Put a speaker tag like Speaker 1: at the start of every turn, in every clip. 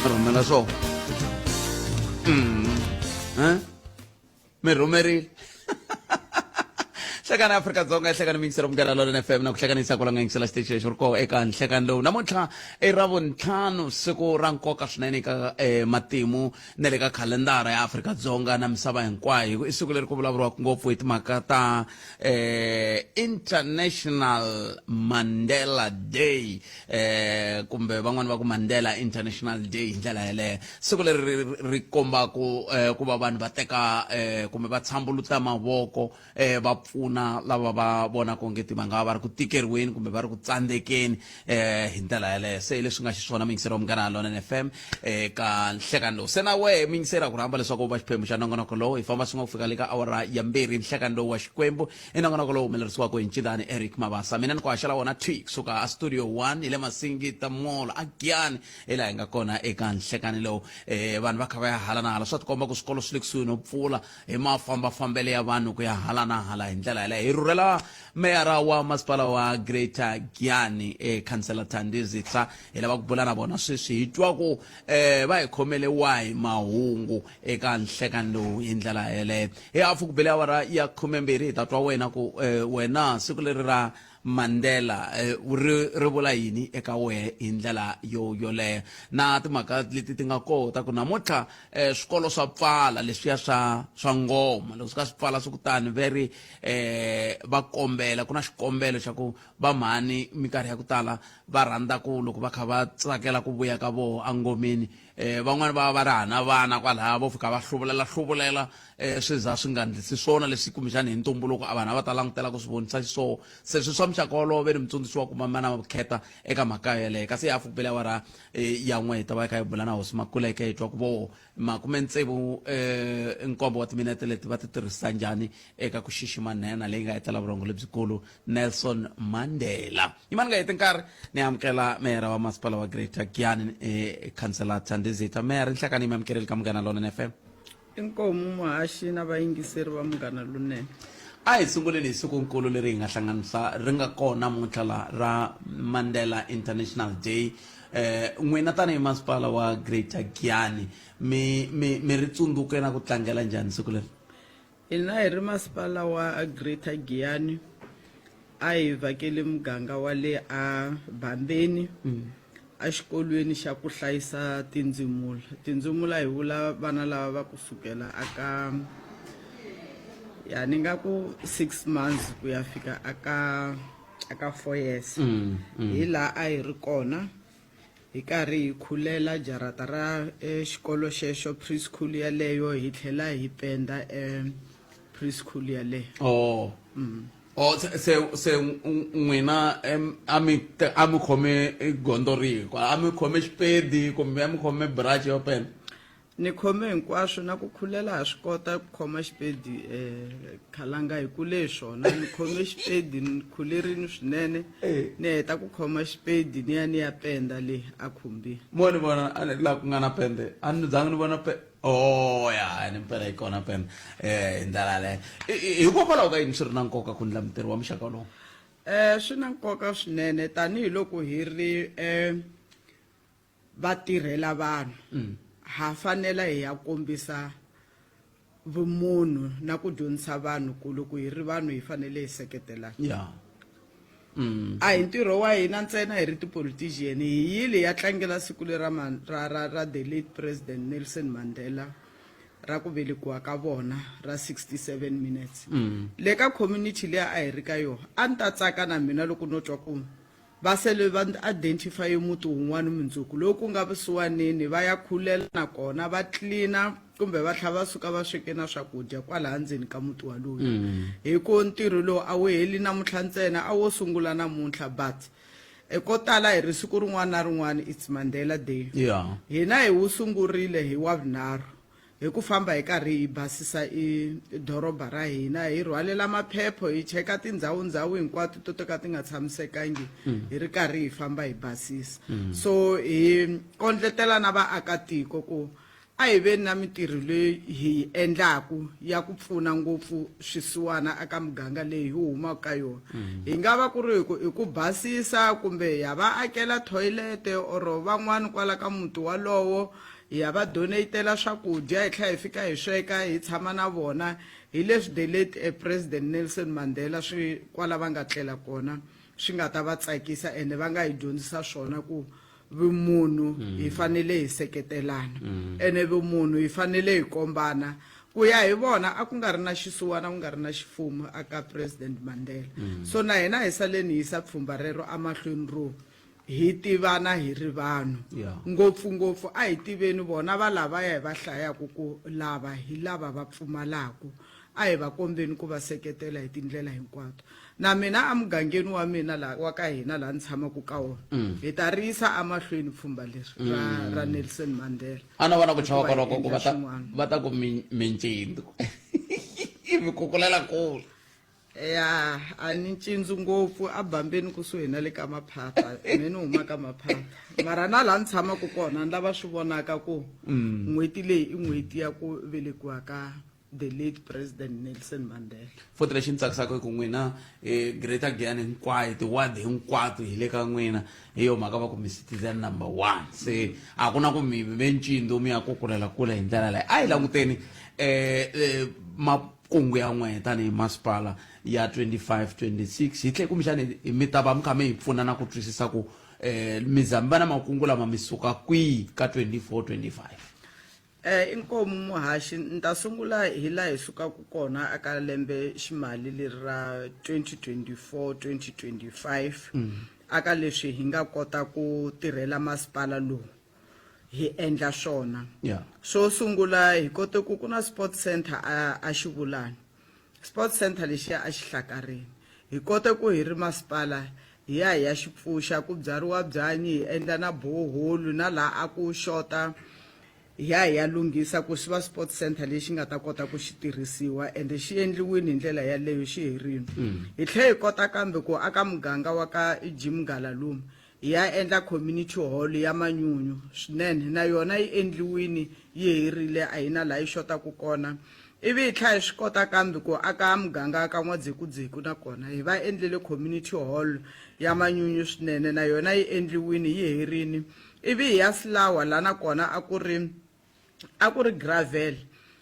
Speaker 1: Rhumela swona. Eh? Mi rhumerile. Hlekani Afrika-Dzonga hlekani miyingiselo Munghana Lonene FM na ku hlekanisa ku langa yingisela xitichi lexi ri koho eka nhlekani lowu namuntlha i ra vuntlhanu siku ra nkoka swinene eka eh, matimu na le ka khalendara ya Afrika-Dzonga na misava hinkwayo hi ku i siku leri ku vulavuriwaka ngopfu hi timhaka ta eh, International Mandela Day eh, kumbe van'wani va ku Mandela International Day hi ndlela yeleyo siku leri ri, ri kombaku eh, ku va vanhu va teka eh, kumbe va tshambuluta mavoko eh, va pfuna lava va vonaka ongeti va nga va va ri ku tikeriweni kumbe va ri ku tsandzekeni eh, hi ndlela yeleyo se leswi nga xiswona muyingiseri wa Munghana Lonene FM eka eh, nhlekani lowu se na wehe muyingiseri a ku rhamba leswaku u va xiphemu xa nongonoko lowu hi famba swin'we ku fika le ka awara ya mbirhi nhlekani lowu wa Xikwembu i nongonoko lowu humelerisiwaka hi ncindani Eric Mabasa mina ni ku haxela wona thwi kusuka a studio 1 hi le Masingita Mall a Giyani hi laha hi nga kona eka nhlekani lowu eh, vanhu va kha va ya hala na hala swa tikomba ku swikolo swi le kusuhi no pfula hi mafambafambele ya vanhu ku ya hala na hala hi ndlela yaleyo hi rhurhela meyara wa masipala wa Greater Giyani eh, khansela Thandi Zitha hi lava ku bula na vona sweswi hi twa ku eh, va hi khomele wahi mahungu eka nhlekani lowu hi ndlela yeleyo hi hafu ku bele awara ya 12 hi ta twa wena ku eh, wena siku leri ra Mandela eh, ri ri vula yini eka wehe hi ndlela yo yoleyo na timhaka leti ti nga koho ta ku namuntlha eh, swikolo swa pfala leswiya swa swa ngoma loko swi ka swi pfala swi kutani ve ri eh, va kombela ku na xikombelo xa ku va mhani minkarhi ya ku tala va rhandza ku loko va kha va tsakela ku vuya ka voho engomeni eh, van'wani va va ri hana vana kwalaya vo fika va hluvulela hluvulela eh, swi za swi nga ndlisi swona leswi kumbexani hi ntumbuluko a vanhu a va ta langutela ku swi vonisa xiswona se swi swa muxaka wolowo ve ni mutsundzuxi wa kuma mana vukheta eka mhaka yeleyo kasi hafu ku bele awara eh, ya n'we hi ta va hi kha hi bula na hosi Makuleke hi twa ku vo makume tsevu 7 wa timinete leti va ti tirhisa njhani eka ku xixima nhenha leyi nga etlela vurhongo lebyikulu Nelson Mandela yimani nga heti nkarhi ni amukela meyara wa masipala wa Greater Giyani eh, khansela Thandi Zitha meyara nhlakani mi amukeleli ka Munghana Lonene FM.
Speaker 2: Inkomu muhaxi na vayingiseri va Munghana Lonene.
Speaker 1: A hi sunguleni hi sikunkulu leri hi nga hlanganisa ri nga kona namuntlha la ra Mandela International Day. Eh, n'wina tanihi masipala wa Greater Giyani mi mi mi ri tsundzuke na ku tlangela njhani siku leri?
Speaker 2: Hina hi ri masipala wa Greater Giyani a hi vhakele muganga wa le a Bambeni exikolweni xa ku hlayisa tindzimula. Tindzimula hi vula vana lava va kusukela aka ya ni nga ku 6 months ku ya fika aka aka 4 years. Hi laha a hi ri kona hi karhi hi khulela jarata ra xikolo xexo preschool yaleyo hi tlhela hi penda preschool yaleyo.
Speaker 1: Oh. Oh, se se se n'wina a mi a mi khome gondzo rihi kwala a mi khome xipedi kumbe a mi khome brush yo penda?
Speaker 2: Ni khome hinkwaswo na ku khulela ha swi kota ku khoma xipedi eh, khalanga hi kule hi swona ni khome xipedi ni khulerini swinene ni heta ku khoma xipedi ni ya ni ya penda le a khumbini.
Speaker 1: Mo ni vona a ni la ku nga na pende a ni zangi ni vona pe oh ya ni mpela yi kona pende eh hi ndlela yaleyo hikokwalaho ka yini swi ri na nkoka ku ndla mintirho wa muxaka lowu?
Speaker 2: Eh swi na nkoka swinene tanihiloko hi ri eh va tirhela vanhu mm. ha fanela hi ya kombisa vumunhu na ku dyondzisa vanhu ku loko hi ri vanhu hi fanele hi seketelana
Speaker 1: yeah.
Speaker 2: A hi ntirho wa hina ntsena hi ri tipolitician hi yile ya tlangela siku leri ra, ra, ra, ra the late President Nelson Mandela ra ku velekiwa ka vona ra 67 minutes le ka community leyi a hi ri ka yona a ni ta tsaka na mina loko no twa ku Va sele va identify muti wun'wana mundzuku lowu ku nga vusiwanini va ya khulela na kona va tlilina kumbe va tlhela va suka va sweke na swakudya kwalaha ndzeni ka muti walowu hi ku ntirho lowu a wu heli namuntlha ntsena a wo sungula namuntlha but e ko tala hi ri siku rin'wana na rin'wana it's Mandela Day hina hi wu sungurile hi wavunharhu Hi ku famba hi karhi hi basisa i doroba ra hina, hi rhwalela maphepho, hi cheka tindhawu-ndhawu hinkwato to to ka ti nga tshamisekangi, hi ri karhi hi famba hi basisa. So hi kondletela na vaakatiko ku A hi veni na mintirho leyi hi yi endlaku ya ku pfuna ngopfu swisiwana eka muganga leyi hi humaka ka yona. Hi nga va ku ri ku i ku basisa kumbe hi ya va akela thoyilete or van'wani kwala ka muti walowo hi ya va donate-ela swakudya hi tlhela hi fika hi sweka hi tshama na vona. Hi leswi the late President Nelson Mandela swi kwala va nga tlela kona swi nga ta va tsakisa ene va nga hi dyondzisa swona ku vumunhu mm. hi fanele hi seketelana mm. ene vumunhu hi fanele hi kombana ku ya hi vona a ku nga ri na xisiwana ku nga ri na xifumo aka president Mandela mm. So na hina hi saleni hi yisa pfhumba rero amahlweni ro hi tivana hi ri vanhu yeah. Ngopfungopfu a hi tiveni vona va lavaya hi va hlayaku ku lava hi lava va pfumalaku a hi va kombeni ku va seketela hi tindlela hinkwato na mina emugangeni wa mina la wa ka hina laha ni tshamaka ka wona mm. hi ta ri yisa emahlweni pfhumba leri ra, mm. ra Nelson Mandela.
Speaker 1: A na vona ku chava koloko ku va ta ku mincindzu mi kukulela kule.
Speaker 2: Ya a ni ncindzu ngopfu a bambeni kusuhi na le ka maphata me ni huma ka maphata mara na laha ni tshamaka kona ni lava swi vonaka ku mm. n'hweti leyi i n'hweti ya ku velekiwa ka the late President Nelson Mandela.
Speaker 1: Futhi lexi ni tsakisaka i ku n'wina eh, Greater Giyani hinkwayo ti-ward hinkwato hi le ka n'wina hi yo mhaka va ku mi citizen number one se a ku na ku mi ve ncindo mi ya kukulela kule hi ndlela leyi a hi languteni eh, eh, makungu ya n'wehe tanihi masipala ya 25 26 hi tlhe kumbexani mi ta va mi kha mi hi pfuna na ku twisisa ku eh, mi za mi va na makungu lama mi suka kwihi ka 24 25.
Speaker 2: Inkomu muhaxi, ni ta sungula hi laha hi sukaka kona eka lembe ximali leri ra 2024 2025 aka leswi hi nga kota ku tirhela masipala lowu hi endla swona. Xo sungula hi kote ku ku na sports center a a Xivulani. Sports center lexiya a xi hlakarini. Hi kote ku hi ri masipala hi ya hi ya xi pfuxa ku byariwa byanyi hi endla na borehole na laha a ku xota hi ya hi ya lunghisa ku xi va sports center lexi nga ta kota ku xi tirhisiwa ende xi endliwini hi ndlela yaleyo xi herini. Hi tlhe hi kota kambe ku aka muganga wa ka Jim Ngalalume hi ya endla community hall ya manyunyu swinene na yona yi endliwini yi herile a yi na laha yi xotaku kona ivi hi tlhela hi swi kota kambe ku aka muganga ka N'wadzekudzeku na kona hi va endlele community hall ya manyunyu swinene na yona yi endliwini yi herini ivi hi ya Silawa la na kona a ku ri a ku ri gravel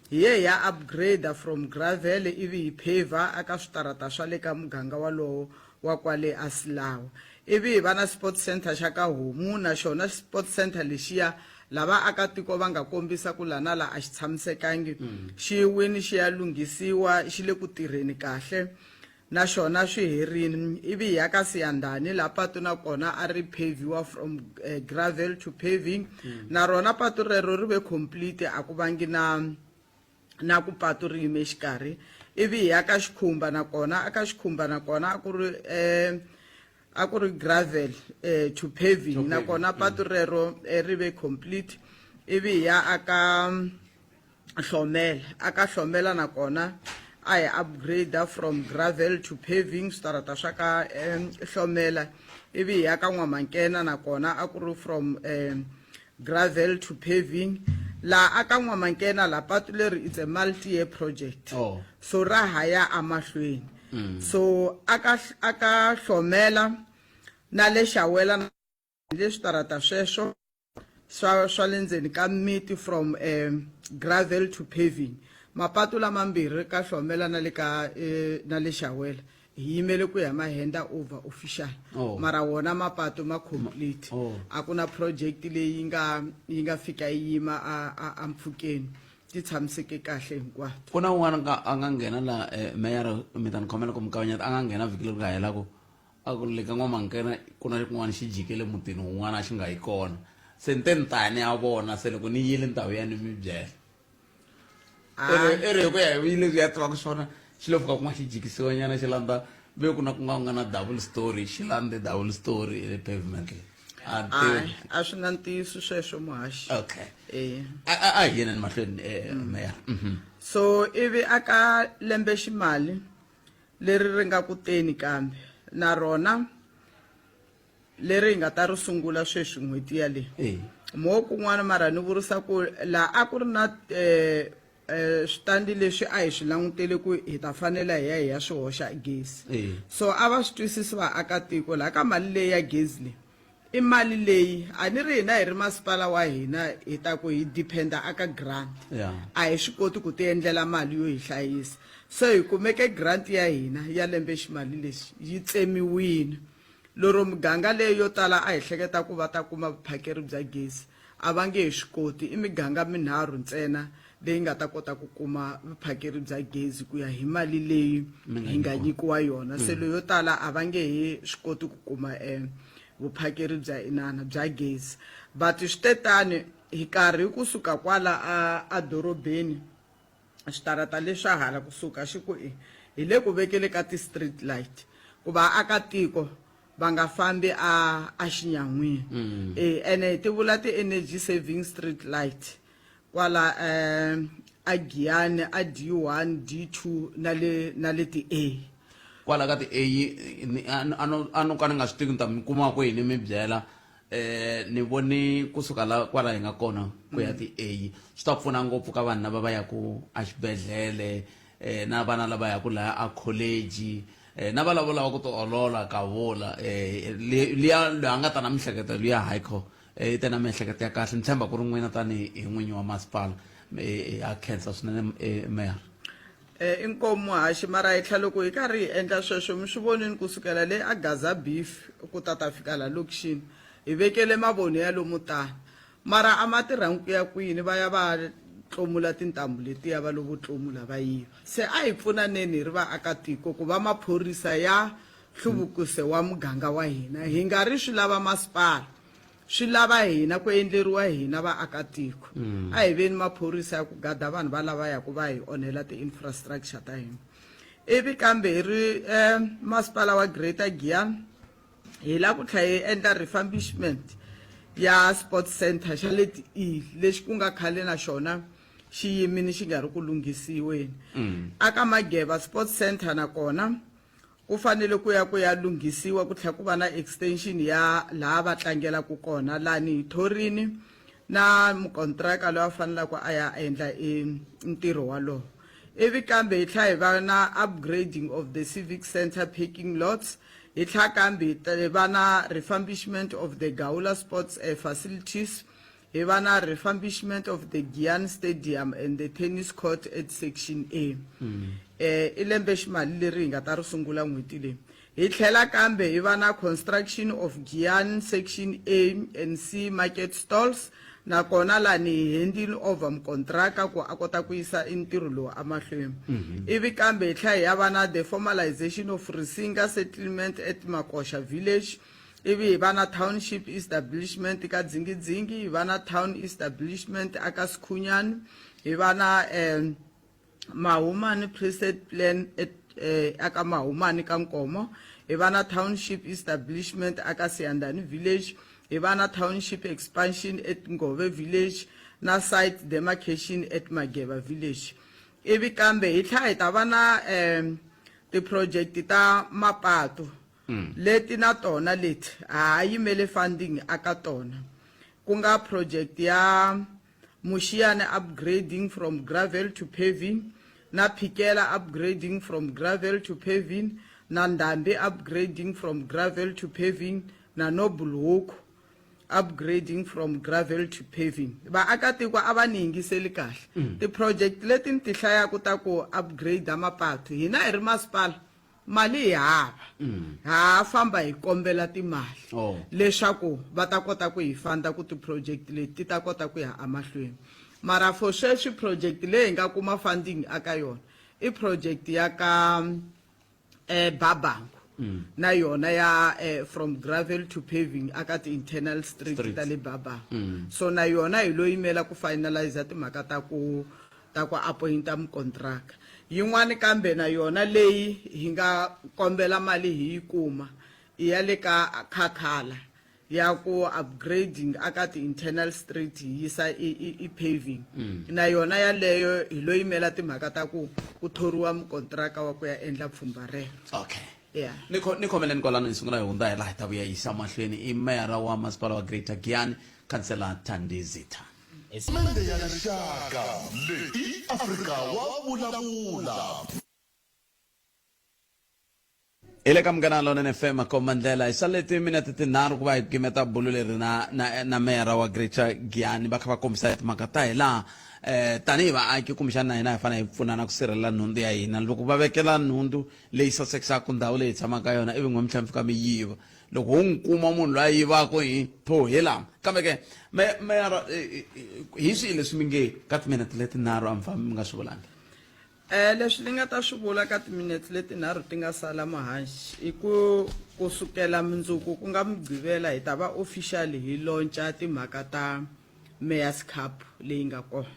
Speaker 2: hi ye hi ya upgrade from gravel ivi hi paver aka switarata swa le ka muganga walowo wa kwale a Silawa ivi hi va na sports center xa ka Homu na xona sports center lexiya lava aka tiko va nga kombisa ku la na la a xi tshamisekangi xi wini xi ya lunghisiwa xi le ku tirheni kahle na xona swi herini ivi hi ya ka Siyandhani la patu na kona a ri paviwa from eh, gravel to paving mm. na rona patu rero ri ve complete a ku vangi na na ku patu ri yime xikarhi ivi hi ya ka Xikhumba na kona aka Xikhumba na kona a ku ri eh, a ku ri gravel eh, to paving na kona patu mm. rero eh, ri ve complete ivi hi ya aka Hlomela aka Hlomela na kona a hi upgrade from gravel to paving switarata swa ka um, Hlomela ivi hi ya ka N'wamankena na kona a ku ri from um, gravel to paving laha aka N'wamankena la patu leri it's a multi year project oh. So ra ha ya amahlweni mm. So aka aka Hlomela na le Xawela le switarata sweswo swa swa le ndzeni ka miti from um, gravel to paving mapatu lamambirhi ka Hlomela na le ka eh, na le Xawela hi yimele ku ya ma henda over official oh. Mara wona mapatu ma complete oh. A ku na project leyi yi nga yi nga fika yi yima a a a mpfhukeni ti tshamiseke kahle hinkwato.
Speaker 1: Ku na un'wana nga a nga nghena la eh, meyara mi ta ni khomela ku mi kavanyeta a nga nghena vhiki leri nga hela ku A ku ri le ka N'wamankena ku na xin'wana xi jikele mutini wun'wana a xi nga yi kona. Se ni te ni ta ya ni ya vona, se loko ni yile ni ta vuya ni mi byela. I ri i ri hi ku ya hi leswi a tivaka swona xi lo fika kun'wana xi jikisiwanyana xi landza ve ku na ku nga ku nga na double story xi landze double story le pavement leyi. A ni tivi.
Speaker 2: A swi na ntiyiso sweswo muhaxi.
Speaker 1: Okay. E. A a a hi yeneni mahlweni eh, mayor. Mhm.
Speaker 2: So ivi aka lembe ximali leri ri nga ku teni kambe na rona Leri hi nga ta ri sungula sweswi n'hweti ya leyi.
Speaker 1: Eh.
Speaker 2: Mo kun'wana mara ni vurisa ku laha a ku ri na eh, eh, switandi leswi a hi swi langutele ku hi ta fanela hi ya hi ya swi hoxa gezi.
Speaker 1: Eh.
Speaker 2: So a va swi twisisi vaakatiko laha ka mali leyi ya gezi leyi i mali leyi a ni ri hina hi ri masipala wa hina hi ta ku hi dependa aka grant.
Speaker 1: Yeah.
Speaker 2: A hi swi koti ku ti endlela mali yo hi hlayisa. So hi kumeke grant ya hina ya lembe ximali lexi yi tsemiwile. Lero miganga leyi yo tala a hi hleketa ku va ta kuma vuphakeri bya gezi, a va nge he swi koti. I miganga minharhu ntsena leyi nga ta kota ku kuma vuphakeri bya gezi ku ya hi mali leyi hi nga nyikiwa yona. Se leyo tala a va nge he swi koti ku kuma vuphakeri bya inana bya gezi. But swi te tani hi karhi kusuka kwala a a dorobeni switarata leswa hala kusuka xi ku i hi le ku vekele ka ti-street light ku vaakatiko va nga fambi a a xinyan'wini mm. e ene ti vula ti-energy saving street light kwala um a Giyani a D1 D2 na le na le ti-A
Speaker 1: kwala ka ti-A a no ka ni nga swi tivi ni ta mi kuma kwini mi byela eh ni voni kusuka la kwala hi nga kona ku ya ti A swi ta pfuna ngopfu ka vanhu lava va yaku exibedhlele eh na vana lava yaku laya a college eh na valavo lava ku tiolola ka vula eh liya loyi a nga ta na mihleketo liya haikho eh yi te na miehleketo ya kahle ni tshemba ku ri n'wina tanihi hi n'winyi wa masipala eh ha khensa swinene eh mayor.
Speaker 2: Eh, inkomu muhaxi mara hi tlhela loko hi karhi hi endla sweswo mi swi vonini kusukela le a Gaza Beef ku ta ta fika la lokixini hi vekele mavoni ya lomu tani mara a ma tirhangi ku ya kwini va ya va tlomula tintambu letiya va lovo tlomula va yiva se a hi pfunaneni hi ri vaakatiko ku va maphorisa ya hluvukise wa muganga wa hina hi nga ri swi lava masipala Swi lava hina ku endleriwa hina vaakatiko. A hi veni maphorisa ya ku gada vanhu va lava yaku va hi onhela ti-infrastructure ta hina. Ivi kambe hi ri masipala wa Greater Giyani hi la ku tlhela hi endla refurbishment ya sports centre xa le ti-E lexi ku nga khale na xona xi yimini xi nga ri ku lunghisiweni. Aka Mageva Sports Centre nakona Ku fanele ku ya ku ya lunghisiwa ku tlhela ku va na extension ya laha va tlangelaku kona lani hi thorini na mukontraka loyi a fanelaka a ya endla e ntirho walowo. Ivi kambe hi tlhela hi va na upgrading of the civic centre parking lots, hi tlhela kambe hi va na refurbishment of the Gawula sports facilities, Hi va na refurbishment of the Giyani Stadium and the tennis court at Section A. Eh, i lembe ximali leri hi nga ta ri sungula n'hweti leyi. Hi tlhela kambe hi va na construction of Giyani Section A and C market stalls, nakona lani hi handing over mukontraka ku a kota ku yisa ntirho lowu emahlweni. Ivi kambe hi tlhela hi ya va na the formalization of Risinga settlement at Makosha village, Ivi hi va na township establishment ka Dzingidzingi, hi va na town establishment aka Sikhunyani, hi va na um Mahumani preset plan at aka Mahumani ka Nkomo, hi va na township establishment aka Siyandhani village, hi va na township expansion at Ngove village na site demarcation at Mageva village. Ivi kambe hi tlhela hi ta va na um ti-project ta mapatu Leti na tona leti ha ha yimele funding aka tona, ku nga project ya Mushiyani upgrading from gravel to paving na Phikela upgrading from gravel to paving na Ndhambi upgrading from gravel to paving na Noble Hoek upgrading from gravel to paving. Vaakatiko a va ni yingiseli kahle. Ti-project leti ni ti hlayaka ta ku upgrade mapatu, hina hi ri masipala Mali hi hava. Ha ha famba hi kombela timali
Speaker 1: Oh.
Speaker 2: leswaku va ta kota ku hi fanda ku ti-project leti ti ta kota ku ya emahlweni. Mara for sweswi project leyi hi nga kuma funding aka yona i project ya ka eh, Babangu na yona ya eh, from gravel to paving aka ti-internal street
Speaker 1: Streets.
Speaker 2: ta le Babangu. So na yona hi lo yimela ku finalize timhaka ta ku ta ku apoyinta mukontraka. Yin'wana kambe na yona leyi hi nga kombela mali hi yi kuma i ya le ka Khakhala ya ku upgrading aka ti-internal street hi yisa i, i, i paving. Na yona yaleyo hi lo yimela timhaka ta ku ku thoriwa mukontraka wa ku ya endla pfhumba rero.
Speaker 1: Okay.
Speaker 2: Yeah.
Speaker 1: Ni kho ni khomeleni kwalano hi sungula hi hundza hi laha hi ta vuya yisa mahlweni i meyara wa masipala wa Greater Giyani Khansela Thandi Zitha.
Speaker 3: Mende ya rixaka leyi i Afrika wa vulavula.
Speaker 1: Hi le ka Munghana Lonene FM makomba ndlela hi sale timinete tinharhu ku va hi gimeta bulu leri na na na meyara wa Greater Giyani va kha va kombisa hi timhaka ta hi laha eh tanihi vaaki kumbexana na hina hi fanele hi pfunana ku sirhelela nhundzu ya hina loko va vekela nhundzu leyi sasekisaka ndhawu leyi hi tshamaka ka yona ivi n'we mi tlhela mi fika mi yiva loko ho n'wi kuma munhu loyi a yivaka hi tho hi lama kambe ke meyara hi swihi leswi mi nge ka timinete letinharhu a mi fambi mi nga swi vulangi
Speaker 2: Eh leswi ni nga ta swi vula ka timinete letinharhu ti nga sala muhanxi i ku ku sukela mundzuku ku nga mugqivela hi ta va officially hi lonca timhaka ta Mayor's Cup leyi nga kona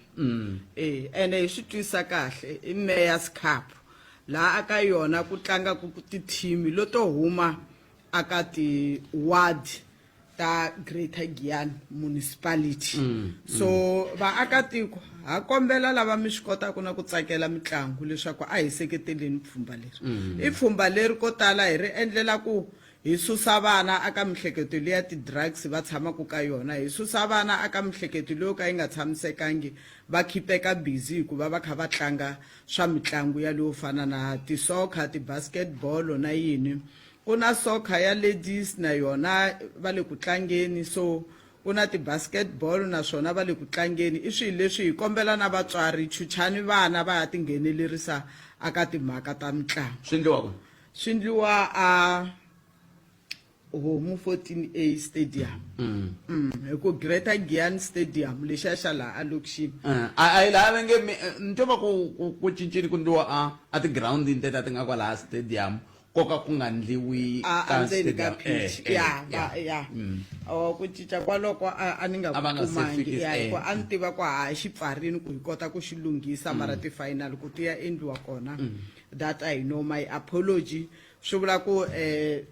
Speaker 2: eh ene hi swi twisisa kahle i Mayor's Cup laha aka yona ku tlangaka ti-team leto huma aka ti-ward ta Greater Giyani Municipality mm, so mm. vaakatiko ha kombela lava mi swi kotaka na ku tsakela mitlangu leswaku a hi seketeleni pfhumba leri mm. i pfhumba leri ko tala hi ri endlela ku hi susa vana aka mihleketo leya ti-drugs va tshamaka ka yona hi susa vana aka mihleketo leyo ka yi nga tshamisekangi va khipeka busy hikuva va kha va tlanga swa mitlangu yaleyo fana na ti-soccer ti-basketball na yini ku na soccer ya ladies na yona va le ku tlangeni so ku na ti-basketball naswona va le ku tlangeni i swilo leswi hi kombela na vatswari chuchani vana va ya tinghenelerisa aka timhaka ta mitlangu
Speaker 1: swi ndliwa kwihi
Speaker 2: swi ndliwa a Homu 14A Stadium mm. Mm, hi ku Greater Giyani Stadium lexiya xa laha elokixini
Speaker 1: eh, a yi laha va nge ni twa va ku ku cincile ku ndliwa a a tigirawundini teta ti nga kwalaha stadium ko ka ku nga ndliwi
Speaker 2: ka endzeni ka pitch eh, eh, ya va ya mm. oh, ku cinca kwaloko a ni nga kumangi ya hikuva a ni tiva ku ha xi pfarini ku hi kota ku xi lunghisa mara ti-final ku ti ya endliwa kona that I know my apology Swi vula ku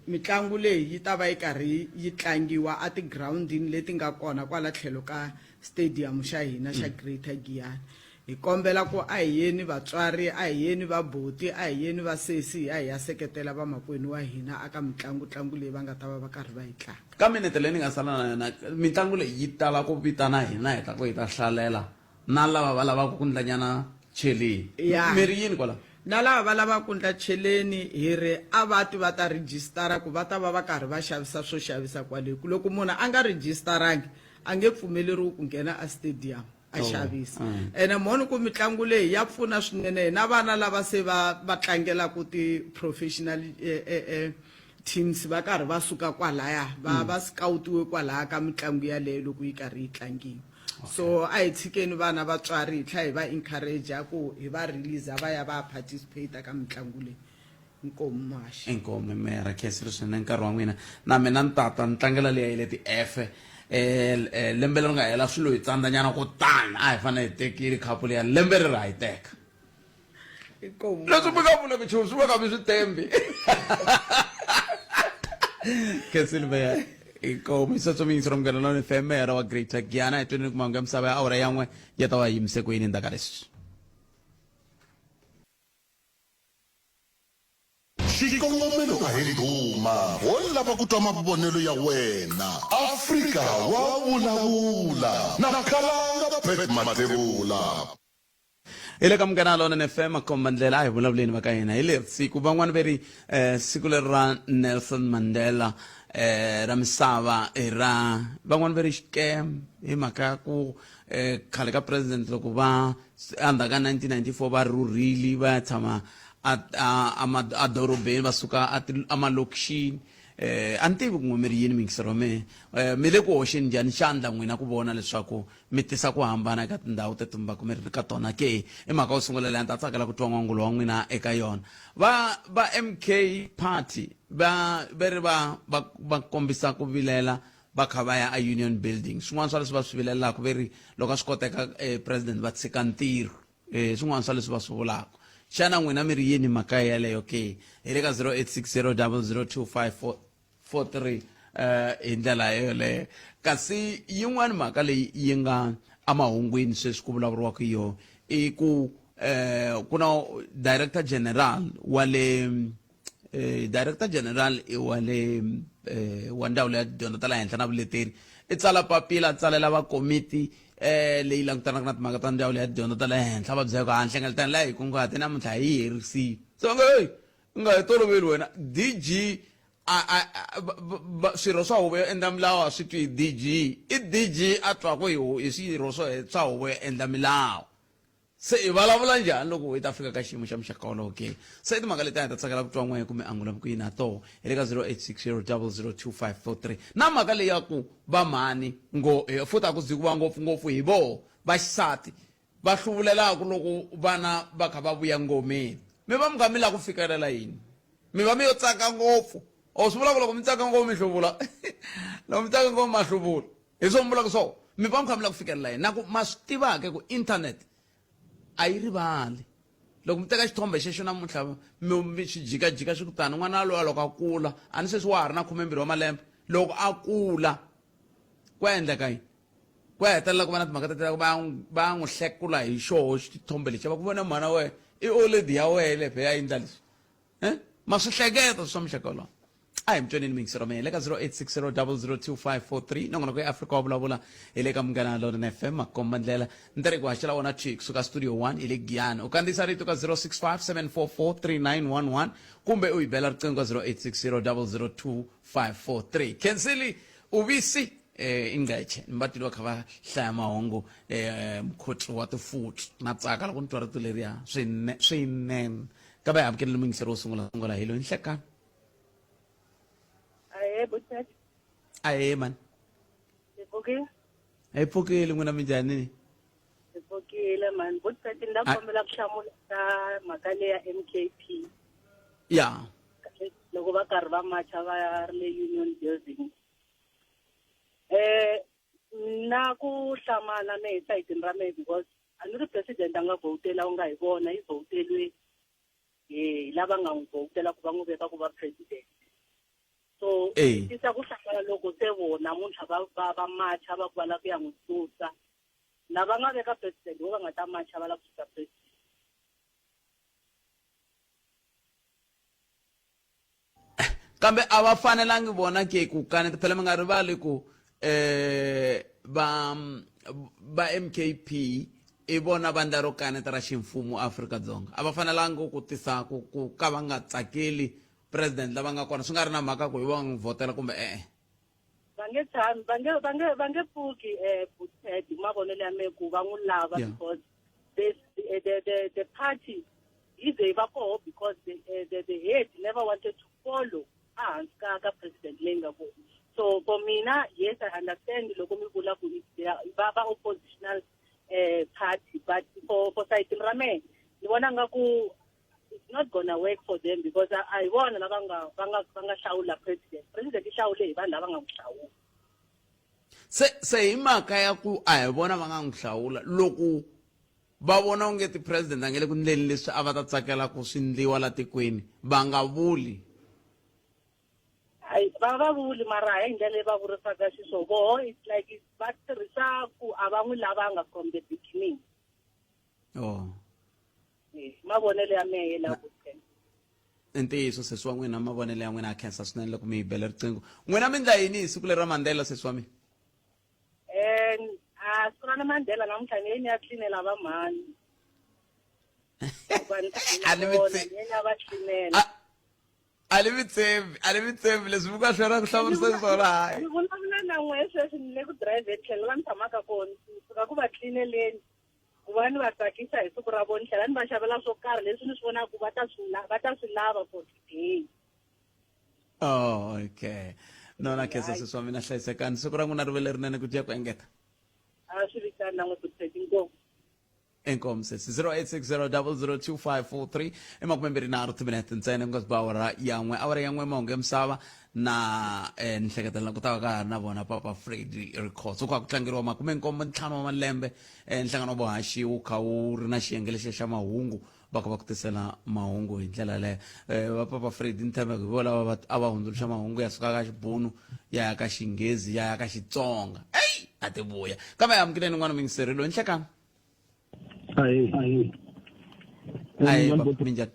Speaker 2: mitlangu leyi yi ta va yi karhi yi tlangiwa etigirawundini leti nga kona kwala tlhelo ka stadium xa hina xa Greater Giyani. Hi kombela ku a hi yeni vatswari, a hi yeni vabuti, a hi yeni vasesi hi ya hi ya seketela vamakwenu wa hina eka mitlangu-tlangu leyi va nga ta va va karhi va yi tlanga.
Speaker 1: Ka minete leyi ni nga sala na yona, mitlangu leyi yi tala ku vitana hina hi ta ku hi ta hlalela na lava va lavaka ku ndlanyana cheleni
Speaker 2: Ya.
Speaker 1: mi ri yini kwalaho
Speaker 2: Na lava va lavaka ku ndla cheleni hi ri a va ti va ta rhijisitara ku va ta va va karhi va xavisa swo xavisa kwale hi ku loko munhu a nga rhijistarangi a nge pfumeleriwi ku nghena a stadium a
Speaker 1: Oh,
Speaker 2: xavisa ene mhoni ku mitlangu leyi ya pfuna swinene na vana lava se va va tlangelaka ti-professional eh, eh, eh, teams va karhi va suka kwalaya va va scoutiwe kwalaya ka mitlangu yaleyo loko yi karhi yi tlangiwa so a hi tshikeni vana vatswari hi tlhela hi va encourage ku hi va release va ya va ya participate ka mitlangu leyi inkomu muhaxi
Speaker 1: inkomu mera khensile swinene nkarhi wa n'wina na mina ni tata ni tlangela leya yi le ti-efe um lembe leri nga hela swilo hi tsandzanyana ko tani a hi fanele hi tekile khapu leya lembe ri ri ha yi teka
Speaker 2: Inkomu.
Speaker 1: Leswi mi nga vuleki nchumu swi va ka mi swi tembi. Khensile meya. Inkomu sweswo mi yingisela Munghana Lonene FM meyara wa Greater Giyani hi tweneni ku mahungu ya misava ya awara yan'we ya ta va yimise ku yini endzhaku ka leswi.
Speaker 3: Xikongomelo a hi ndhuma, ho lava ku twa mavonelo ya wena. Afrika wa vulavula na Khalanga Pat Mathebula.
Speaker 1: Hi le ka Munghana Lonene FM komba ndlela a hi vulavuleni va ka hina hi leri siku van'wani ve ri eh, siku leri ra Nelson Mandela eh, ra misava i ra van'wani ve ri xikem hi mhaka ya ku eh, khale ka president loko va endzhaku ka 1994 va rhurhile va ya tshama a dorobeni va suka emalokixini eh a ni tivi ku n'we mi ri yini mingisero wa mehe eh, mi le ku hoxeni njhani xandla n'wina ku vona leswaku mi tisa ku hambana eka tindhawu teto mi va ku mi ri ka tona ke i mhaka yo sungula leyi a ni ta tsakela ku twa n'wangulo wa n'wina eka yona va va MK party va ve ri va va va kombisa ku vilela va kha va ya a union building swin'wana swa leswi va swi vilelaka ve ri loko a swi koteka eh, president va tshika ntirho eh, swin'wana swa leswi va swi vulaka xana n'wina mi ri yini mhaka yeleyo ke hi le ka 0860 002 43 eh hi ndlela yoleyo kasi yin'wana mhaka leyi yi nga emahungwini sweswi ku vulavuriwaka yo i ku eh ku na director general wa le eh, director general i wa le eh, wa ndzawulo ya tidyondzo ta le henhla na vuleteri i tsala papila a tsalela va komiti eh leyi langutanaka na timhaka ta ndzawulo ya tidyondzo ta le henhla va byela ku ha nhlengeletano leyi hi kunguhate namuntlha hi yi herisile se va nge heyi u nga hi toloveli wena dg a a a swirho swa huvo yo endla milawu a swi twi hi dg i dg a twaku hi hi swirho swo swa huvo yo endla milawu se i vulavula njhani loko hi ta fika ka xiyimo xa muxaka wolowo ke se i timhaka leti a hi ta tsakela ku twa n'we kumbe angula ku yini ha toho hi le ka 0860 002543 na mhaka leyi ya ku va mhani ngo futhi a ku zi ku va ngopfungopfu hi voho va xisati va hluvulelaka loko vana va kha va vuya ngomeni mi va mi kha mi lava ku fikelela yini mi va mi yo tsaka ngopfu o swi vula ku loko mi tsaka ngopfu mi hluvula loko mi tsaka ngopfu ma hluvula hi swo mi vulaka swona mi va mi kha mi lava ku fikelela yini na ku ma swi tiva ke ku internet a yi rivali loko mi teka xithombe xexo namuntlha mi mi xi jikajika xi ku tani n'wana loyi loko a kula a ni sweswi wa ha ri na khumembirhi wa malembe loko a kula ku endleka yini ku ya hetelela ku va na timhaka ta ku va va n'wi hlekula hi xoho xithombe lexi va ku vona mhana wena i oledi ya wena lefe ya endla leswi eh ma swi hleketa swa muxaka wolowo a hi mitsweneni muyingisero mehe le ka 0860 002543 nongonoko ya afrika wa vulavula hi le ka munghana lonene fm makomba ndlela ntirhi ku haxela wona thwi kusuka studio 1 hi le giyani u kandziyisa rito ka 065 744 3911 kumbe u yi bela riqingho ka 0860 002543 khensili uvisi eh ingqeche ni va twa kha va hlaya mahungu eh mkhotsi wa tifuti na tsaka loko ni twa rito leriya swinene swinene ka va hi amukelele muyingiseri wo sungula sungula hi loyi nhlekani
Speaker 4: Ahee, Buthet.
Speaker 1: ahee mani
Speaker 4: Hi pfukile?
Speaker 1: hi pfukile n'wina minjhani
Speaker 4: Hi pfukile mani. Buthet, ni la
Speaker 1: Ah.
Speaker 4: kombela ku hlamula ka mhaka leyi ya MKP.
Speaker 1: ya
Speaker 4: Loko va karhi va macha va ri le Union Building. Eh na ku hlamala me hi sayitini ra me because a ni ri president a nga vhotela u nga hi vona yi vhotelwe hi lava nga n'wi vhotela ku va n'wi veka ku va president so tisa ku hlamala loko se vona namuntlha va va va macha va ku va lava ku ya n'wi susa lava nga veka president vo va nga ta macha va lava ku susa president
Speaker 1: Kambe a va fanelangi vona ke ku kaneta phela mi nga rivali ku eh va va MKP i vona vandla ro kaneta ra ximfumo Afrika-Dzonga a va fanelangi ku tisa ku ku ka va nga tsakeli president lava nga kona swi nga ri na mhaka ku hi va n'wi vhotela kumbe e-e
Speaker 4: va nge tshami va nge va nge va nge pfuki um Ted hi mavonelo ya mehe ku va n'wi lava because the, the the the party yi ze yi va koho because the, eh, the the head never wanted to follow ehansi ka ka president leyi nga kona so for mina yes i understand loko mi vula ku va va oppositional eh, party but for for sayitini ra mehe ni vona nga ku it's not gonna work for them because a hi vona lava nga va nga va nga hlawula president president yi hlawule hi vanhu lava nga n'wi hlawula
Speaker 1: se se hi mhaka ya ku a hi vona va nga n'wi hlawula loko va vona onge ti-president a nge le ku ndleni leswi a va ta tsakela ku swi ndliwa la tikweni va nga vuli
Speaker 4: hayi va va vuli mara hi ndlela leyi va vurisaka xiswona voho it's like va tirhisa ku a va n'wi lavanga from the beginning
Speaker 1: oh
Speaker 4: mavonelo ya mehe la ku
Speaker 1: i ntiyiso sesi wa n'wina mavonelo ya n'wina a khensa swinene loko mi yi bele riqingho n'wina mi ndla yini hi siku leri ra mandela sesi wa mina
Speaker 4: um a siku ra mandela namuntlha ni ye ni ya tlinela va mhani
Speaker 1: a ni mi
Speaker 4: va tlinela
Speaker 1: a ni mi tshembi a ni mi tshembi leswi mi nga swona ku hlamusela swona hayi
Speaker 4: ni vulavula na n'we sweswi ni le ku driveni tlhelo la ni tshamaka kona suka ku va tlineleni ku va ni va tsakisa hi siku ra vona ni tlhela ni va xavela swo karhi leswi ni swi vonaka ku va ta swi va ta swi lava for today
Speaker 1: oh okay no na khensa sesi wa mina hlayisekani siku ra n'wina ri ve lerinene ku dya ku engeta
Speaker 4: a swi vitani na n'we ku inkomu
Speaker 1: inkomu sesi 0860 002543 i makumembirhi timinete ntsena ku nga si ba awara ya n'we awara ya n'we mahungu ya misava na eh, ni hleketelela ku ta va ka ha ri na vona papa fredi records ku kha ku tlangeriwa makumenkombo ntlhanu wa malembe eh, nhlangano wa vuhaxi wu kha wu ri na xiyenge lexiya xa mahungu va kha va ku tisela mahungu hi ndlela yaleyo eh, va papa fredi ni tshemba hi vo lava va- a va hundzuluxa mahungu ya suka ka xibunu ya ya ka xinghezi ya ya ka xitsonga eyi a ti vuya kambe amukeleni n'wana mingiseri loyi nhlekani
Speaker 5: Ahee.
Speaker 1: Ahee, papa minjhani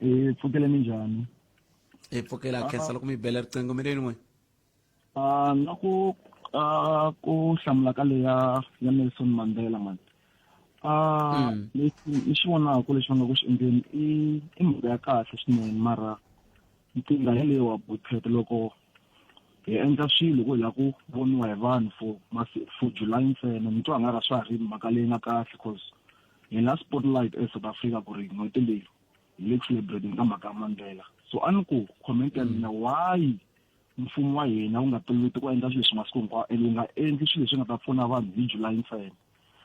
Speaker 5: Hi pfukele minjhani?
Speaker 1: Hi pfukela khensa loko mi bela riqingho mi ri n'we.
Speaker 5: Ah, na ku ah, ku hlamula ka leya ya Nelson Mandela man. Ah, mm. lexi ni xi vonaka lexi va nga ku xi endleni i i mhaka ya kahle swinene mara nkingha yeleyo wa buthet loko hi endla swilo ku hi lava ku voniwa hi vanhu for for July ntsena ni twa nga ra swa ha ri mhaka leyi nga kahle cause hi na spotlight eSouth Africa ku ri n'hweti leyi hi le ku celebrating ka mhaka ya Mandela so a ni ku comment ya mina why mfumo wa hina wu nga toloveti ku endla swilo leswi masiku hinkwawo ende wu nga endli swilo leswi nga ta pfuna vanhu hi July ntsena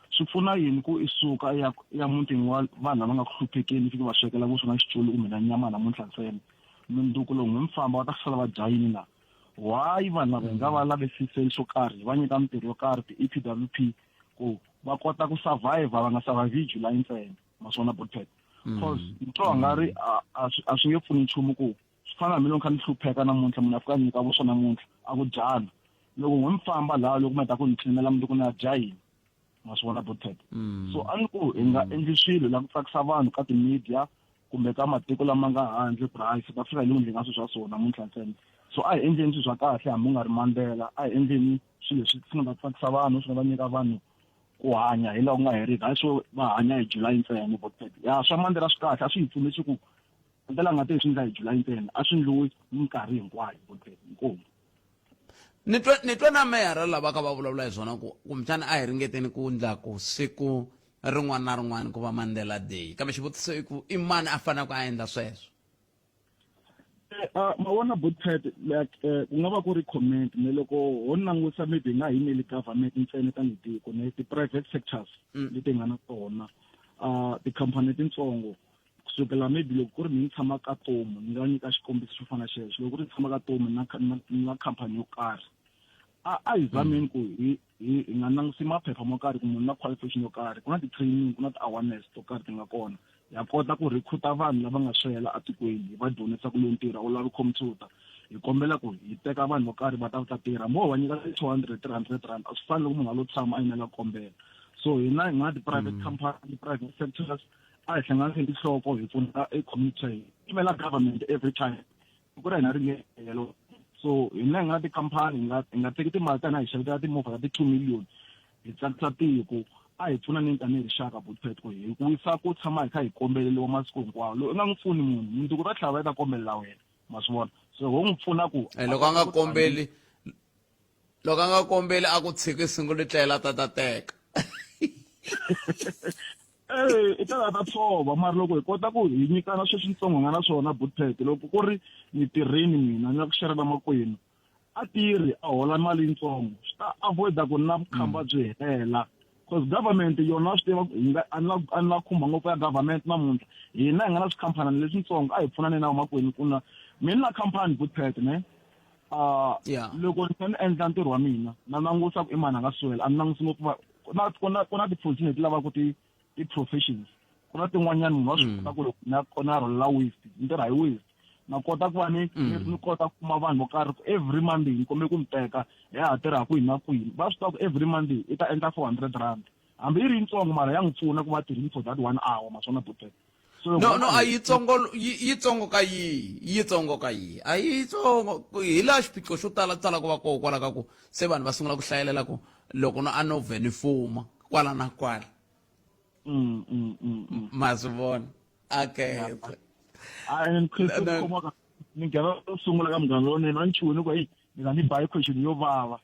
Speaker 5: swi pfuna yini ku i suka i ya i ya mutini wa vanhu lava nga ku hluphekeni fike va swekela vuswa na xiculu kumbe na nyama namuntlha ntsena mundzuku loko n'wi mi famba va ta sala va dya yini na why vanhu lava hi nga va lavisiseli swo karhi hi va nyika mintirho yo karhi ti-E_P_W_P ku va kota ku survive va nga survive hi July ntsena ma swi vona botpet cause ni twa nga ri a swi nge pfuni nchumu ku swi fana hambi loko ni kha ni hlupheka namuntlha munhu a fika a nyika vuswa namuntlha a ku dyana loko n'wi mi famba laha loko mi heta ku ni tlilinela mundzuku ni ya dya yini ma swi vona botpet mm. so a ni ku hi nga mm. endli swilo la ku tsakisa vanhu ka ti-media kumbe ka matiko lama nga handle ku ri hayi South Africa yi le ku endleni ka swilo swa so namuntlha ntsena so a hi endleni swilo swa kahle hambi u nga ri Mandela a hi endleni swilo leswi swi nga ta tsakisa vanhu swi nga ta nyika vanhu ku hanya hi laha ku nga heriki hayi swo va hanya hi July ntsena botpet ya swa Mandela swi kahle a swi hi pfumesi ku Mandela nga te hi swi endla hi July ntsena a swi endliwi minkarhi hinkwayo botpet inkomu
Speaker 1: ni twa ni twa na meyara lava ka va vulavula hi swona ku kumbexana a hi ringeteni ku ndla ku siku rin'wana na rin'wana ku va Mandela Day kambe xivutiso i ku i mani a faneleke a endla sweswo
Speaker 5: eh, ah, ma vona botpet like eh, ku nga va ku ri comment ne loko ho langusa maybe hi nga yimeli government ntsena tanihi tiko ne ti-private sectors mm. leti hi nga na tona uh, tikhampani letitsongo kusukela maybe loko ku ri ni tshama ka tomu ni nga nyika xikombiso xo fana xexo loko ku ri ni tshama ka tomu na na khampani yo karhi a a hi zameni ku hi hi hi nga langusi maphepha mo karhi ku munhu na qualification yo karhi ku na ti-training ku na ti-awareness to karhi ti nga kona ya kota ku recruita vanhu lava nga swela etikweni hi va dyondzisa ku lowu ntirho a wu lavi computer hi kombela ku hi teka vanhu vo karhi va ta va ta tirha mo va nyika 200 300 rand a swi fani loko munhu a lo tshama a yimela kombela so hina hi nga ti-private mm. company private sectors a hi hlanganiseni tinhloko hi pfuna e community ya hina yimela government every time tiko ra hina ri nge helo so hina hi nga na tikhampani hi nga hi nga teki timali ta hina hi xavetela timovha ta ti-two million hi tsakisa tiko a hi pfunaneni tanihi rixaka butpet ku hi wisa ku tshama hi kha hi kombeleliwa masiku hinkwawo loko u nga n'wi pfuni munhu mundzuku ta tlhela va yi ta kombelela wena ma swi vona so ho n'wi pfuna ku
Speaker 1: eh, loko a nga kombeli loko a nga kombeli a ku tshiki single tlela ta ta teka
Speaker 5: Eh, i ta ta tshova mara loko hi kota ku hi nyikana sweswi ntsongo nga na swona butpet loko ku ri ni tirhini mina ni la ku xerela makwenu a tirhi a hola mali yitsongo swi ta avoida ku na vukhamba mm. byi hela because government yona swi tiva hi nga a ni a ni la khumba ngopfu ya government namuntlha hina hi nga na swikhamphani leswitsongo a hi pfunaneni na vamakwenu ku na mina na khampani butpet ne uh,
Speaker 1: yeah.
Speaker 5: loko ni ni endla ntirho wa mina na langusa ku i mani a nga swela a ni langusi ngopfu na ku na ku na ti-position leti lavaka ti ti-professions ku na tin'wanyana munhu wa swi mm. kota ku loko na na rholela waste ni tirha hi waste na kota ku va ni mm. ni kota ku kuma vanhu vo karhi ku every monday ni kombe ku mi teka ya ha tirha kwihi na kwihi va swi tiva ku every monday i ta endla 400 rand hambi yi ri yitsongo mara ya n'wi pfuna ku va tirhini for that one hour ma swona buteka
Speaker 1: so no no a yitsongo yitsongo ka yihi yitsongo ka yihi a yitsongo hi laha xiphiqo xo tala tala ku va koho kwala ka ku se vanhu va sungula ku hlayelela ku loko no a no vhe ni fuma kwala na kwala
Speaker 5: mm, mm, mm,
Speaker 1: ma swi vona okay
Speaker 5: ni nghena sungula ka munghana lowunene a ni chuhile ku heyi ni nga ni ba hi question yo vava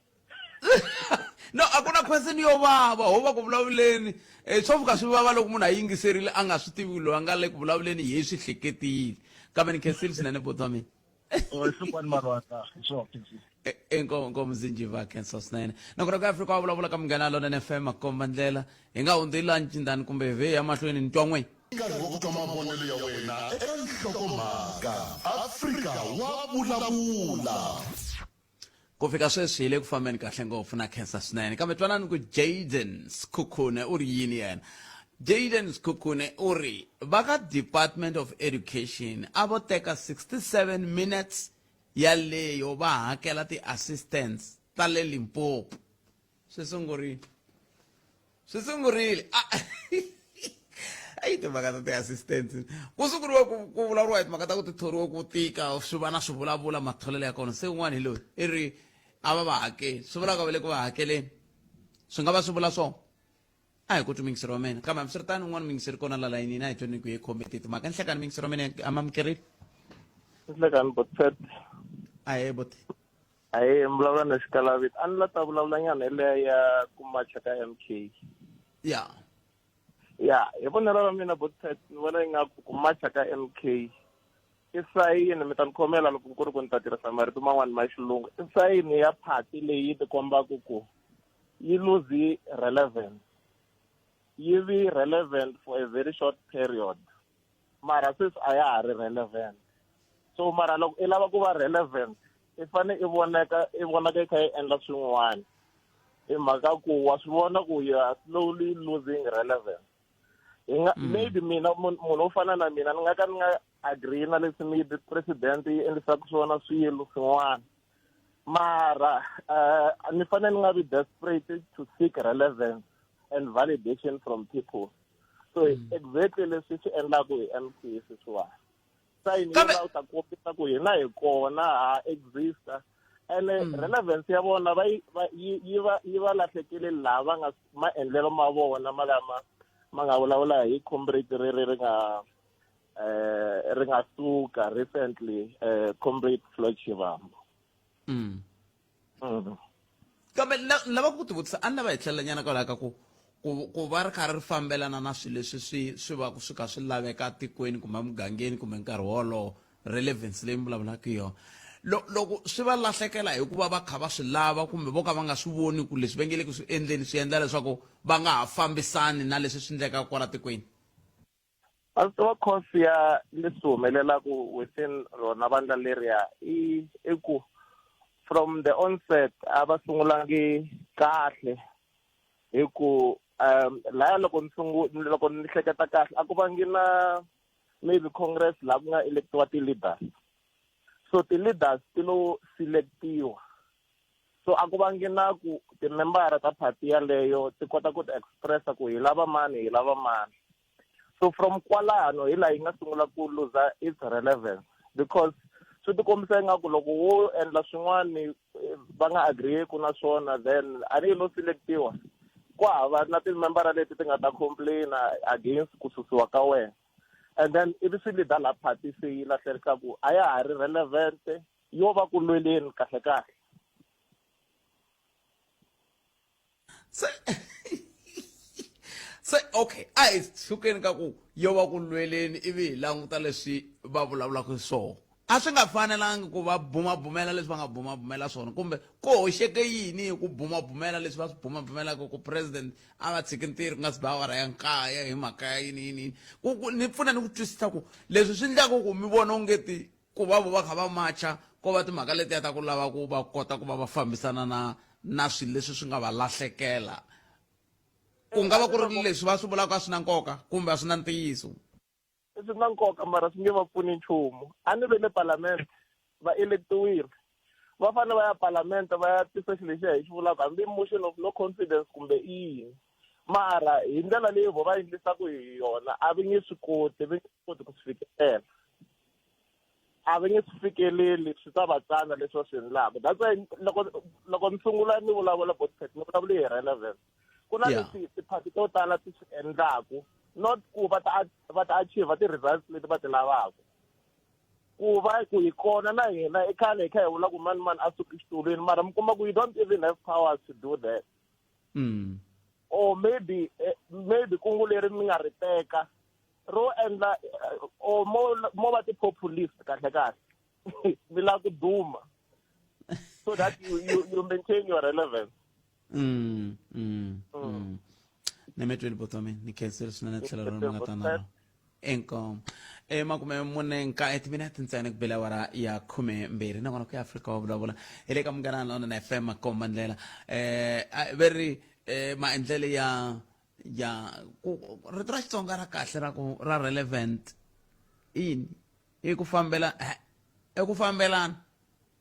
Speaker 1: no a ku na question yo vava ho va ku vulavuleni um swo fika swi vava loko munhu a yingiserile a nga swi tivi loyi a nga le ku vulavuleni hi swi hleketile kambe ni khensile swinene buti wa mina inkomu zinjiva khensa swinene nakona ku afrika wa vulavula ka munghana lonene fm makomba ndlela hi nga hundzi la ncindani kumbe vhe ya mahlweni ni twa n'we
Speaker 3: nkarhi wa ku twa mavonelo ya wena eka nhlokomhaka afrika wa vulavula
Speaker 1: Ku fika sweswi hi le ku fambeni kahle ngopfu na khensa swinene kambe twanani ku Jaden Sikhukhune u ri yini yena Jaden Sikhukhune u ri va ka Department of Education a vo teka 67 minutes yaleyo va hakela ti-assistants ta le Limpopo swi sungurile swi sungurile ah. Ayi timhaka ta ti-assistance ku sunguriwa ku ku vulavuriwa hi timhaka ta ku ti thoriwa ku tika swi va na swivulavula matholelo ya kona se un'wana hi loyi i ri a va va hakeli swi vulaka va le ku va hakeleni swi nga va swi vula swona a hi ku twi muyingiseri wa mina kambe hambiswiritano un'wana muyingiseri kona la layinini a hi tweni ku ye khombe timhaka nhlekani muyingiseri wa mina a mamukerile
Speaker 6: Nhlekani Botset.
Speaker 1: Ahee boti.
Speaker 6: Ahee mi vulavula na Xikalavita. A ni la ta vulavula nyana hi leya ya ku macha ka MK.
Speaker 1: Ya.
Speaker 6: Ya, hi vonelo ra mina Botset ni vona ingaku ku macha ka MK i sayini mi ta ni khomela loko ku ri ku ni ta tirhisa marito man'wani ma xilungu i sayini ya party leyi yi tikombaka ku yi lose relevance yi vi relevant for a very short period mara sweswi a ya ha ri relevant so mara loko i lava ku va relevant i fane i voneka i vonaka i kha i endla swin'wana hi mhaka ku wa swi vona ku you are slowly losing relevance hi nga mm. maybe mina munhu wo fana na mina ni nga ka ni nga agree na leswi maybe president yi endlisaka swona swilo swin'wana mara uh, ni fanele ni nga vi desperate to seek relevance and validation from people so mm. exactly leswi swi endlaku hi mc sweswiwani sayini yi va u ta kombisa ku hina hi kona ha exista ene mm. relevance ya vona va yi va yi va lahlekele laha va nga maendlelo ma vona ma lama ma nga vulavula hi comrade ri ri ri nga eh ri nga suka recently eh comrade Floyd Shivambu
Speaker 1: mm. mm. Kambe ni lava ku tivutisa a ni lava hi tlhelela nyana kwalaho ka ku ku ku va ri karhi ri fambelana na swilo leswi swi swi va ku swi kha swi laveka tikweni kumbe emugangeni kumbe nkarhi wolowo relevance leyi mi vulavulaka hi yona loko swi va lahlekela hikuva va kha va swi lava kumbe vo ka va nga swi voni ku leswi va nge le ku swi endleni swi endla leswaku va nga ha fambisani na leswi swi endlekaka kwala tikweni
Speaker 6: A swi tiva cause ya leswi humelelaku within rona vandla leriya i i ku from the onset a va sungulangi kahle hi ku um laya loko ni sungu loko ni hleketa kahle a ku vangi na maybe congress laha ku nga electiwa ti-leaders so ti-leaders ti lo selectiwa so a ku vangi na ku timembara ta party yaleyo ti kota ku ti expressa ku hi lava mani hi lava mani so from kwalano hi laha yi nga sungula ku luza its relevance because swi tikombisa ingaku loko wo endla swin'wani eh, va nga agreeku na swona then a ni yi lo selectiwa ku hava na timembara leti ti nga ta complaina against ku susiwa ka wena and then ivi swi leada laha party se yi lahlerisa ku a ya ha ri relevant yo va ku lweleni kahle kahle
Speaker 1: se se okay a hi sukeni ka ku yo va ku lweleni ivi hi languta leswi va vulavulaka swona a swi nga fanelangi ku va bumabumela leswi va nga bumabumela swona kumbe ku hoxeke yini hi ku bumabumela leswi va swi bumabumelaka ku president a va tshiki ntirho ku nga si ba awara ya nkaye hi mhaka ya yini yini yini ku ni pfuna ni ku twisisa ku leswi swi endlaka ku mi vona ongeti ku va vo va kha va macha ko va timhaka letiya ta ku lava ku va kota ku va va fambisana na na swilo leswi swi nga va lahlekela ku nga va ku ri leswi va swi vulaka a swi na nkoka kumbe a swi na ntiyiso
Speaker 6: swi na nkoka mara swi nge va pfuni nchumu a ni ve le palamende va electiwile va fanele va ya palamende va ya tisa xilo lexiya hi xi vulaka hambi motion of no confidence kumbe i yini mara hi ndlela leyi vo va endlisaka hi yona a va nge swi koti va nge swi koti ku swi fikelela a va nge swi fikeleli swi ta va tsana leswi va swi endlaka that's why loko loko ni sungula ni vulavula botpet ni vulavule hi relevance ku na leswi tiphati to tala ti swi endlaku not ku va ta va ta achieve ti-results leti va ti lavaka ku va ku hi kona na hina i khale hi kha hi vula ku mani mani a suki xitulwini mara mi kuma ku you don't even have powers to do that mm. or maybe eh, maybe kungu leri mi nga ri teka ro endla eh, or mo mo va ti-populist kahle kahle mi lava ku duma so that you, you, you maintain your relevance
Speaker 1: mm, mm, mm. mm. ni mi twile buti wa mina ni khensile swinene tlhelo ra mi nga ta na inkomu emakume mune nkaye timinete ntsena ku bela awara ya khume mbirhi nakona ku ya afrika wa vulavula hi le ka munghana lonene fm makomba ndlela um ve ri um maendlelo ya ya ku rito ra Xitsonga ra kahle ra ku ra relevant i yini i ku fambela i ku fambelana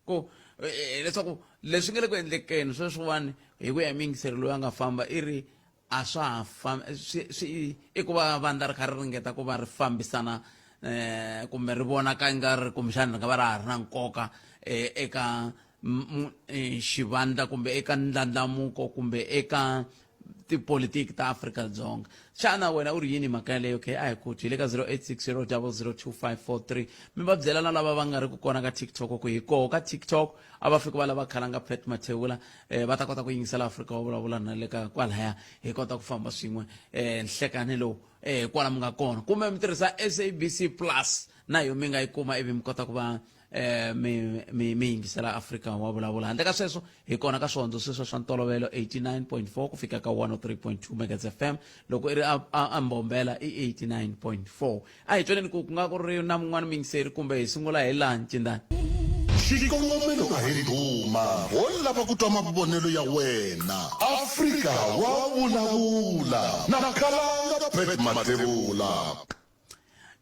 Speaker 1: ku eh, leswaku leswi nga le ku endlekeni sweswiwani hi ku ya hi muyingiseri loyi a nga famba i ri a swa ha fam swi swi i ku va vandla ri kha ri ringeta ku va ri fambisana eh kumbe ri vonaka nga ri kumbexana ri nga va ra ha ri na nkoka eh, eka eh, xivandla kumbe eka ndlandlamuko kumbe eka tipolitiki ta Afrika-Dzonga. Xana wena u ri yini mhaka yaleyo ke? A hi ku twi hi le ka 0860 002543 mi va byela na lava va nga ri ku kona ka TikTok ku hi koho ka TikTok a va fiki va lava khalanga Pat Mathebula eh, va ta kota ku yingisela Afrika wa vulavula na le ka kwalaya hi kota ku famba swin'we eh, nhlekani lowu eh, kwala mi nga kona kumbe mi tirhisa SABC Plus na yo mi nga yi kuma ivi mi kota ku va eh, mi mi mi yingisela Afrika wa vulavula handle ka sweswo hi kona ka swihondzo sweswo swa ntolovelo 89.4 ku fika ka 103.2 megahertz FM loko i ri a, a, a Mbombela i 89.4 a hi tweneni ku ku nga ku ri na mun'wana muyingiseri kumbe hi sungula hi laha ncindani
Speaker 3: Xikongomelo a hi ndhuma, ho lava ku twa mavonelo ya wena. Afrika wa vulavula na Khalanga Pat Mathebula.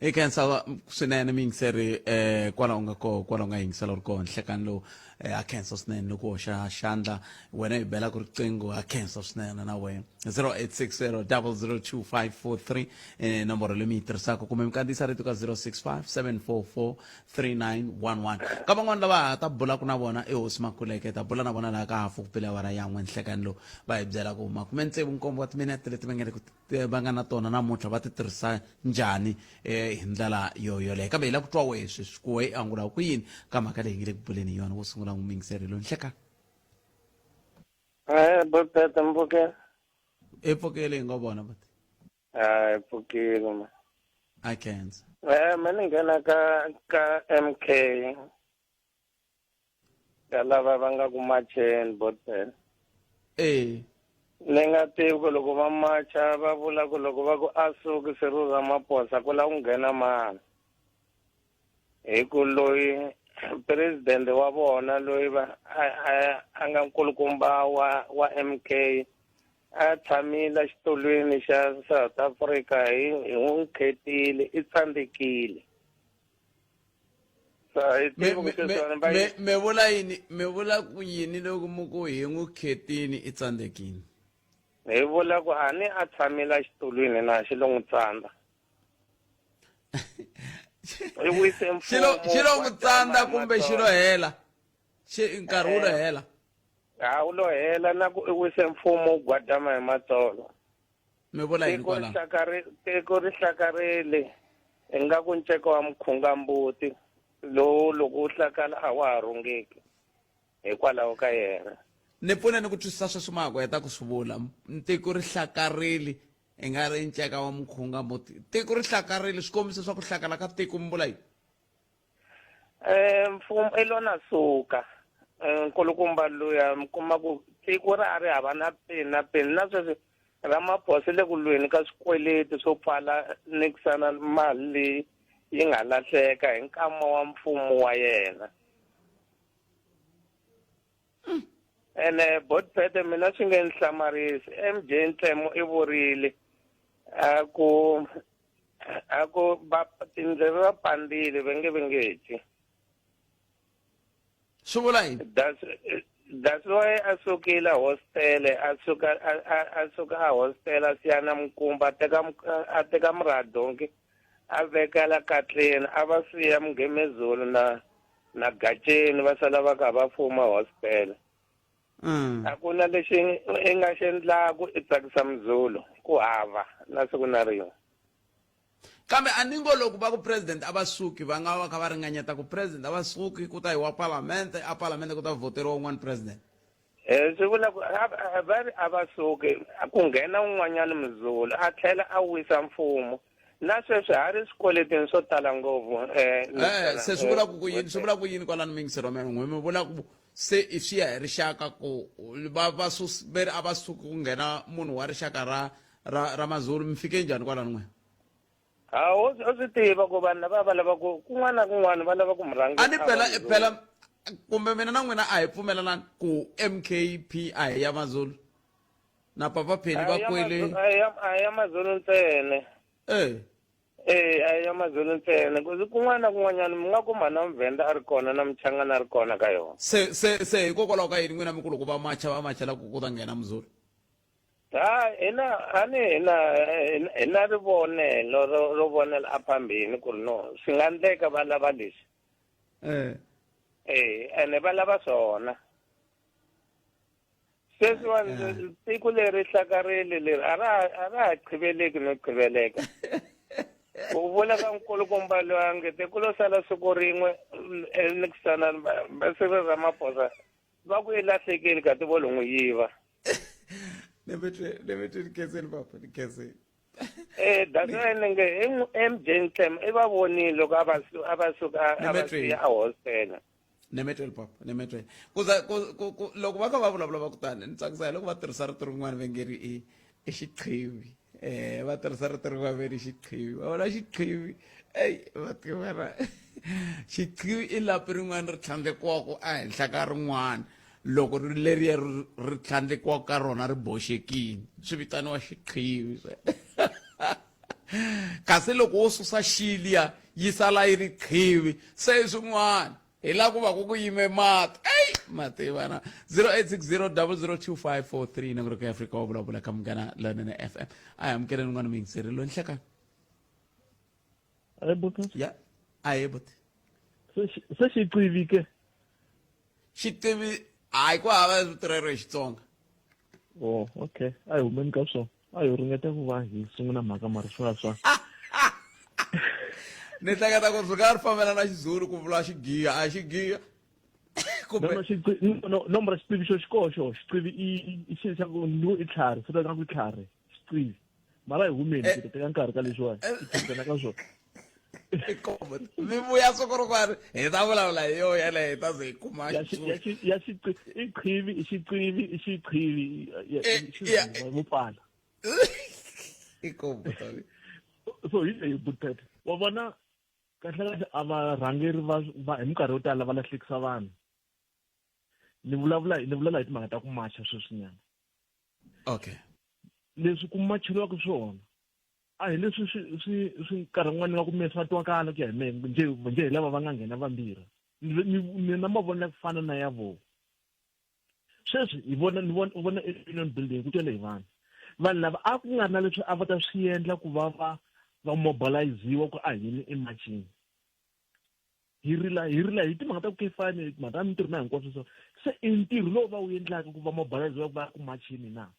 Speaker 1: Hi khensa swinene muyingiseri eh kwala u nga koho kwala u nga yingisela u ri koho nhlekani lowu eh, ha khensa swinene loko u hoxa xandla wena hi bela ku riqingho ha khensa swinene na wena 0860 002543 eh, nomboro leyi mi yi tirhisaka kumbe mi kandziyisa rito ka 065 744 3911 ka van'wana lava ha ta bulaka na vona i hosi makuleke ta bula na vona laha ka hafu ku pele awara yan'we nhlekani lowu va hi byela ku makume tsevu nkombo wa timinete leti va nga le ku va nga na tona namuntlha va ti tirhisa njhani eh, hi ndlela yo yoleyo kambe hi lava ku twa wehe sweswi ku wehe angula ku yini ka mhaka leyi nge le ku buleni hi yona wo sungula n'wi muyingiseri loyi nhlekani
Speaker 7: Eh, botata mpfukela.
Speaker 1: E pfukele hi ngo vona buti.
Speaker 7: Ah, pfukile ma.
Speaker 1: I can't.
Speaker 7: Eh, me ni nghena ka ka MK. Ka lava va nga ku macheni botela.
Speaker 1: Eh.
Speaker 7: Ni nga tivi ku loko va macha va vula ku loko va ku a suki Cyril Ramaphosa ku lava ku nghena mani. Hi ku loyi president wa vona loyi va a, a, a nga nkulukumba wa wa MK a tshamile xitulwini xa South Africa hi hi n'wi khetile i tsandzekile so hi
Speaker 1: Me
Speaker 7: tivi ku
Speaker 1: me me
Speaker 7: sweswiwani va
Speaker 1: me me vula yini me vula ku yini loko mu ku hi n'wi khetini i tsandzekile
Speaker 7: hi vula ku a ni a tshamile xitulwini na xi lo n'wi tsandza i wise
Speaker 1: xilo
Speaker 7: mfumo
Speaker 1: xilo
Speaker 7: wa
Speaker 1: n'wi tsandza
Speaker 7: tama hi
Speaker 1: kumbe xilo
Speaker 7: matsolo
Speaker 1: hela xi nkarhi wu lo
Speaker 7: eh
Speaker 1: hela
Speaker 7: ha wu lo hela na ku i wise mfumo wu gwadama hi matsolo
Speaker 1: mi vula yini
Speaker 7: tiko ri
Speaker 1: kwalaho
Speaker 7: hlakari tiko ri hlakarile ingaku nceka wa mukhungambuti lowu loko wu hlakala a wa ha rhungeki hikwalaho ka yena
Speaker 1: ni pfune ni ku twisisa sweswo ma ha ku heta ku swi vula tiko ri hlakarile i nga ri nceka wa mukhunga muti tiko ri hlakarile swi kombisa swa ku hlakala ka tiko mi vula yini
Speaker 7: um mfumo i lona suka um nkulukumba luya mi kuma ku tiko ra ha ri hava na peni na peni na sweswi Ramaphosa le ku lweni ka swikweleti swo pfala nikisana mali leyi yi nga lahleka hi nkama wa mfumo wa yena ene botpete mina swi nge ni hlamarisi mj ntlemo i vurile a ku a ku va tindleve va pandzile va nge va nge dyi
Speaker 1: swi vula yini
Speaker 7: that's that's why a sukile hostele a suka a a suka a hostele a siya na mukumba a teka a teka muradonki a vekela katleni a va siya mugimezulu na na Gatsheni va sala va kha va fuma hostel mm. a ku na lexi i nga xi endlaku i tsakisa muzulu ku hava na siku na rin'we
Speaker 1: kambe a ni ngo loko va ku president a va suki va nga va kha va ringanyeta ku president a va suki ku ta yiwa palamente a palamente ku ta voteriwa un'wana president
Speaker 7: Eh, swi vula ku va ri a va suki ku nghena un'wanyana muzulu a tlhela a wisa mfumo na sweswi ha ri swikweletini swo tala ngopfu um
Speaker 1: eh, se swi vula ku ku yini swi vula ku yini kwalano miyingiselo mina n'we mi vula ku se i swi ya hi rixaka ku va va ve ri a va suki ku nghena munhu wa rixaka ra ra ra mazulu mi fike njhani kwalano n'we
Speaker 7: ha o swi tiva ku vanhu lava va lava ku kun'wana na kun'wana va lava ku mi rhangisa
Speaker 1: a ni phela phela kumbe mina na n'wina a hi pfumelelani ku mkp a hi ya mazulu na papa pheni va kwele
Speaker 7: a ya mazulu ntsena
Speaker 1: eh
Speaker 7: eh a ya mazulu ntsena ku kun'wana na kun'wanyana mi nga kuma na muvhenda a ri kona na muchangana a ri kona ka yona
Speaker 1: se se se hikokwalaho ka yini n'wina mi ku loko va macha va machela ku ku ta nghena muzulu
Speaker 7: Ha hina a ni hina hi na rivonelo ro ro vonela a phambili ku ri no swi nga endleka va lava leswi
Speaker 1: eh
Speaker 7: eh ene va lava swona sweswiwani eh. tiko leri hlakarile leri a ra a ra ha qhiveleki no qhiveleka ku vula ka nkulukumba loyi a nge te ku lo sala siku rin'we enikisana va Cyril Ramaphosa va ku i lahlekile kati vo lo n'wi yiva
Speaker 1: nemetweni khenseni papa ni khenseni
Speaker 7: Eh, that's why ni nge MJ Ntlem i va vonile loko a va a va suka a va siya a hostela
Speaker 1: nemetweli papa nemetweli kuza ku loko va kha va vulavula va ku tani ni tsakisa hi loko va tirhisa rito rin'wana va nge ri i i xiqhivi eh va tirhisa rito rin'wana va ri xiqhivi va vula xiqhivi ey va tivera xiqhivi i lapi rin'wana ri tlhandlekiwaka ehenhla ka rin'wana loko ri leriya ri tlhandlekiwaka ka rona ri boxekile swi vitaniwa xiqhivi kasi loko wo susa xiliya yi sala yi ri qhivi se swin'wana hi la ku va ku ku yime mati eyi mati vana 0860 002543 nongoloko ya afrika wa vulavula ka munghana lonene fm a hi amukeleni un'wana muyingiseri loyi nhlekani ya a hi buti
Speaker 5: se xiqivi ke
Speaker 1: xiqivi hayi ku hava rito rero hi xitsonga
Speaker 5: oh okay a hi humeni ka swona a hi ringeta ku va hi sungula mhaka mara swi nga swa
Speaker 1: ni hleketa ku swi nga ri fambelana na xizulu ku vula xigiya a xigiya
Speaker 5: kumbe no no mara xiqivi xo xikoxo xiqivi i i xilo xa ku ni i tlhari swi ta ku tlhari xiqivi mara hi humeni eh. ku teka nkarhi ka leswiwani eh. i tshembela ka swona
Speaker 1: mi vuya siku rin'wana hi ta vulavula hi yo yeleyo hi ta ze hi kuma
Speaker 5: ya i qhivi i xiqivi i xiqhivi eh, vo pfala
Speaker 1: i kombo
Speaker 5: so hi leyi butete wa vona kahle kahle a varhangeri va hi minkarhi yo tala va lahlekisa vanhu ni vulavula ni vulavula hi timhaka ta ku macha sweswinyana
Speaker 1: okay
Speaker 5: leswi ku macheriwaka swona a hi leswi swi swi swi nkarhi wun'wana nga ku me swa twakala ku ya hi mehe njhe njhe hi lava va nga nghena vambirhi ni na mavonelo ya ku fana na ya vona sweswi hi vona ni vona vona union building ku tele hi vanhu vanhu lava a ku nga ri na leswi a va ta swi endla ku va va va mobiliziwa ku a hini emachini hi rila hi rila hi timhaka ta ku kefani timhaka ta mintirho na hinkwaswo so se i ntirho lowu va wu endlaka ku va mobiliziwa ku va ku machini na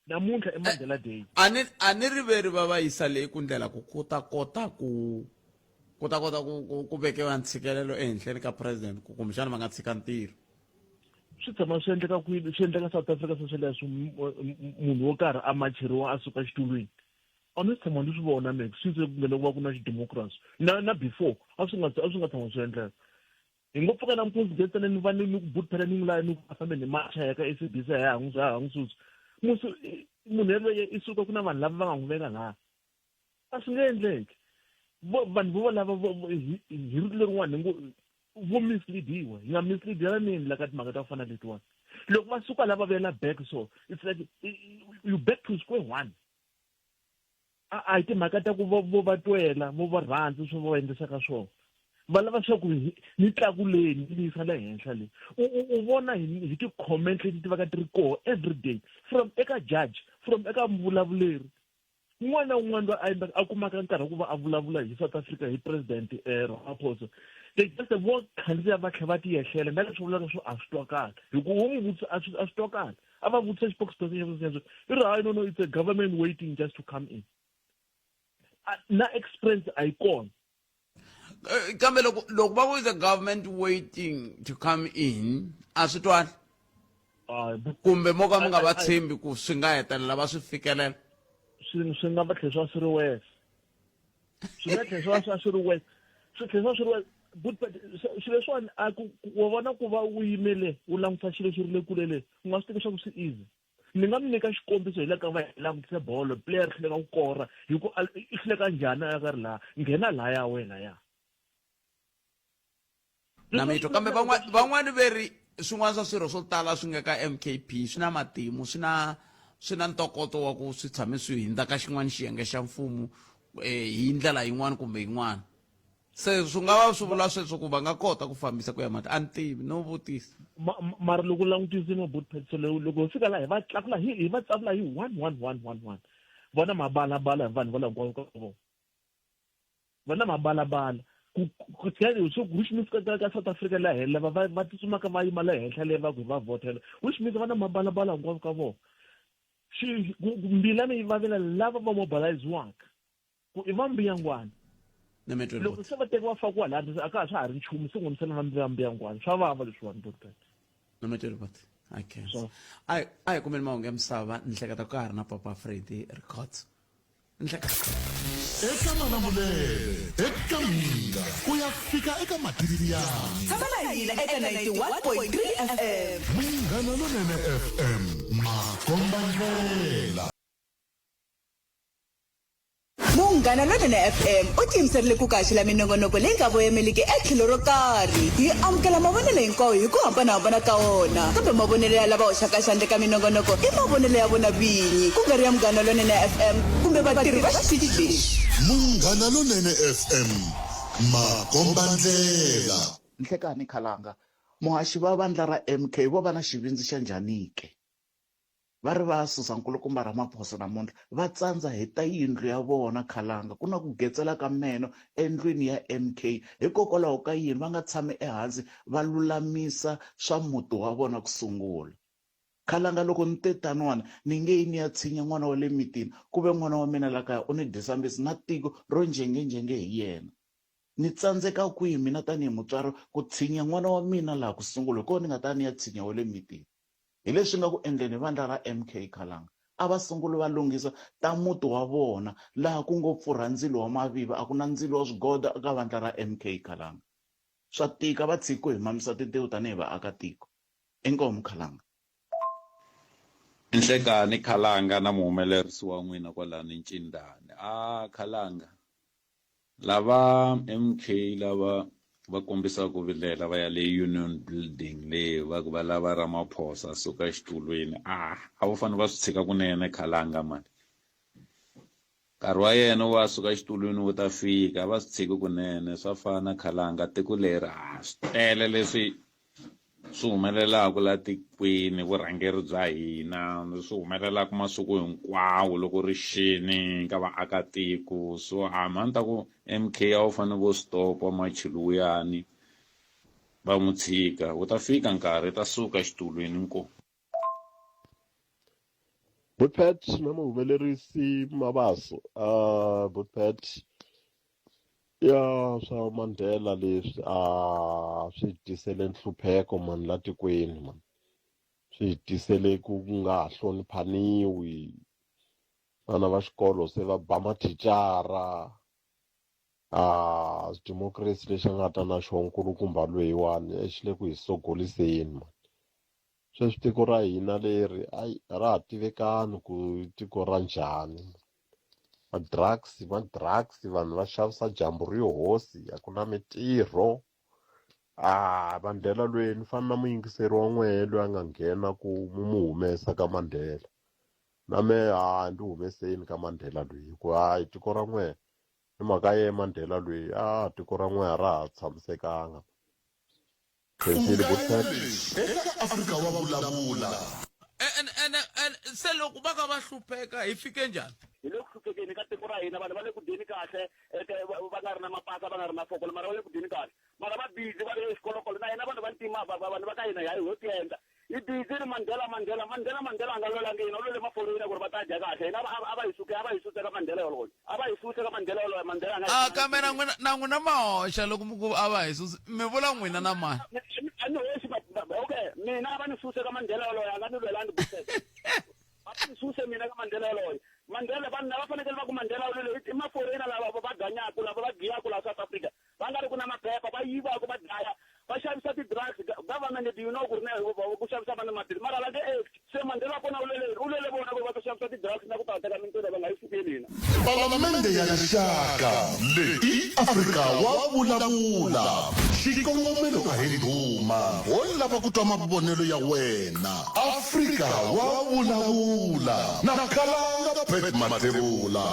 Speaker 5: namuntlha i Mandela Day
Speaker 1: a ni a ni riveri va va yisa leyi ku ndlela ku ku ta kota ku ku ta kota ku ku, ku vekiwa ntshikelelo ehenhleni ka president ku kumbexana va nga tshika ntirho
Speaker 5: swi tshama swi endleka kwini swi endleka South Africa swo sweleswo munhu wo karhi a macheriwa a suka xitulwini a ni tshama ni swi vona me since ku nghena ku va ku na xidemocracy na na before a swi nga a swi nga tshama swi endleka hi ngo pfuka nampundzu nge ntsena ni va ni ni ku buti phela ni n'wi laya ni ku a fambe ni macha ya ka SABC ya ha n'wi ya ha n'wi susa musi munhu yaloye i suka ku na vanhu lava va nga n'wi veka laha a swi nge endleki vanhu vo valava hi rito lerin'wana hi ngo vo misleadiwa hi nga misleadela nini la ka timhaka ta ku fana letiwani loko va suka lava vuyela back so it's like you back to square one a a hi timhaka ta ku vo vo va twela vo va rhandza swo va endlisaka swona va lava swa ku ni tlakuleni ni yisa le henhla le u u vona hi hi ti-comment leti ti vaka ti ri koho every day from eka judge from eka muvulavuleri un'wana na un'wana loyi a endlaka a kumaka nkarhi wa ku va a vulavula hi South Africa hi president eh, Ramaphosa they just vo khandziya va tlhela va tiyehlela na leswi vulaka swo a swi twakali hi ku wo n'wi vutisa a swi a swi twakali a va vutisa xipokisperson xa i ri hayi no no it's a government waiting just to come in na experience a yi kona
Speaker 1: eh, kambe loko loko va ku is a government waiting to come in a swi twali kumbe mo ka mi nga va tshembi ku swi nga hetelela va swi fikelela
Speaker 5: swi swi nga va tlhe swa swi ri worse swi nga tlhela swi va swa swi ri worse swi tlhela swi ri worse but swilo leswiwani a ku wa vona ku va u yimele u langutisa xilo xi ri le kule le u nga swi teki swa ku swi easy ni nga mi nyika xikombiso hi le ka va hi langutise bolo player hluleka ku kora hi ku i hluleka njhani a ka ri laha nghena laya wena ya
Speaker 1: na mitwa kambe van'wani ve ri swin'wana swa swirho swo tala swi nga ka mkp swi na matimu swi na swi na ntokoto wa ku swi tshame swi hundza ka xin'wana xiyenge xa mfumo eh, hi ndlela yin'wana kumbe yin'wana Se swi nga va swi vula sweswo ku va nga kota ku fambisa ku ya mahlweni. A ni tivi, no vutisa.
Speaker 8: Ma, mara loko u langutisile mabutiphetso leyi loko ho fika laha hi va tlakula hi hi va tsavula hi one one one one one vona mabalabala hi vanhu va la hinkwavo ka vona vona mabalabala ku ku so which means ka ka South Africa la hela va va tsutsumaka va yima le henhla le va ku hi va vhotela which means va na mabalabala hinkwavo ka vona xi mbila mi yi vavela lava va mobiliziwaka ku i va mbuyangwana loko se va tekiwa fakiwa laha a ka ha swa ha ri nchumu se ngomisela va mbuyangwana swa vava leswiwani botbet
Speaker 1: nometweribot okay a a hi kumeni mahungu ya misava ni hleketa ka ha ri na papa Freddy Records ni hleketa
Speaker 3: eka malamulele eka minga ku ya fika eka matiriyani
Speaker 9: tshama na hina eka 91.3 fm
Speaker 3: munghana lonene fm makombandlela
Speaker 9: Munghana Lonene FM u tiyimiserile ku kaxela minongonoko leyi nga voyemeliki etlhelo ro karhi. Hi amukela mavonelo hinkwawo hi ku hambanahambana ka wona, kambe mavonelo ya lava hoxaka xandla eka minongonoko i mavonelo ya vona vinyi, ku nga ri ya Munghana Lonene FM kumbe vatirhi va xitichi lexi.
Speaker 3: Munghana Lonene FM, makombandlela.
Speaker 10: Nhlekani Khalanga, muhaxi va vandla ra MK vo va na xivindzi xa njhani ke? Va ri va susa nkulukumba Ramaphosa namuntlha, va tsandza hi ta yindlu ya vona Khalanga. Ku na ku getsela ka meno endlwini ya MK. Hikokwalaho ka yini va nga tshami ehansi va lulamisa swa muti wa vona ku sungula? Khalanga loko ni te taniwani ni nge yi ni ya tshinya n'wana wa le mitini ku ve n'wana wa mina la kaya u ni dyisa mbisi na tiko ro njengenjenge hi yena. Ni tsandzeka kwihi mina tanihi mutswari ku tshinya n'wana wa mina laha ku sungula hi kona ni nga ta ya ni ya tshinya wa le mitini? Hi leswi nga ku endleni hi vandla ra MK Khalanga. A va sunguli va lunghisa ta muti wa vona laha ku ngo pfurha ndzilo wa mavivi a ku na ndzilo wa swigodo eka vandla ra MK Khalanga. Swa tika va tshiki ku hi mamisa tintiho tanihi vaaka-tiko. Inkomu Khalanga.
Speaker 11: Nhlekani Khalanga na muhumelerisi wa n'wina kwalani Ncindani. Ah Khalanga Lava MK lava va kombisaka ku vilela va ya le Union Building le va ku va lava Ramaphosa a suka exitulwini a a vo fanele va swi tshika kunene khalanga mani nkarhi wa yena wo a suka exitulwini wu ta fika a va swi tshiki kunene swa fana khalanga tiko leri a swi tele leswi swi humelelaka la tikweni vurhangeri bya hina swi humelelaka masiku hinkwawo loko ri xini ka vaakatiko so a ma ni ta ku M_K a wu fanele vo stop-a machiluyani va n'wi tshika wu ta fika nkarhi ta suka xitulwini inkomu.
Speaker 12: Botpet na muhumelerisi Mabaso uh, Botpet ya swa Mandela leswi a swi tisele nhlupheko mani la tikweni mani swi hi tisele ku nga ha hloniphaniwi vana va xikolo se va ba mathicara a democracy lexi a nga ta na xona nkulukumba loyiwani xi le ku hi sogoliseni mani Sweswi tiko ra hina leri ayi a ra ha tivekani ku i tiko ra njhani ma-drugs ma-drugs vanhu va xavisa dyambu ri hosi a ku na mitirho a Mandela lweyi ni fana na muyingiseri wa n'wehe loyi a nga nghena ku mu mu humesa ka Mandela na mehe ha ndi humeseni ka Mandela loyi hi ku hayi tiko ra n'wehe hi mhaka ye Mandela loyi a tiko ra n'wehe a ra ha tshamisekanga. Khensile
Speaker 3: Butler. Eka Afrika wa vulavula.
Speaker 1: Ene ene se loko va ka va hlupheka hi fike njhani?
Speaker 13: Hi le ku hluphekeni ka tiko ra hina vanhu va le ku dyeni kahle va nga ri na mapasa va nga ri na fokolo mara va le ku dyeni kahle mara va busy va ri eswikolokolo na hina vanhu va ntima vanhu va ka hina hi ho tiendla hi busy ri Mandela Mandela Mandela Mandela a nga lwelangi hina u lwele maforeyina ku ri va ta dya kahle hina a va hi suke a va hi suse ka Mandela yoloye a va hi suse ka Mandela yoloye Mandela a nga
Speaker 1: a kambe na n'wina na n'wina ma hoxa loko mi ku a va hi susi mi vula n'wina na mani
Speaker 13: a ni hoxi okay mina a va ni suse ka Mandela yoloye a nga ni lwelangi buset va ni suse mina ka Mandela yoloye Mandela vanhu lava fanekele va ku Mandela u lwele i maforeyina lava va ganyaku lava va giyaku laha South Africa va nga ri ku na maphepha va yivaka va dlaya va xavisa ti-drugs government do you know ku ri ku xavisa vanhu maphilisi mara va nge act se Mandela kona u lele u lele vona ku va ta xavisa ti-drugs na ku ta teka mintirho va nga yi sukeli hina.
Speaker 3: Palamende ya Rixaka leyi i Afrika wa vulavula. Xikongomelo a hi ndhuma, ho lava ku twa mavonelo ya wena. Afrika wa vulavula na Khalanga Pat Mathebula.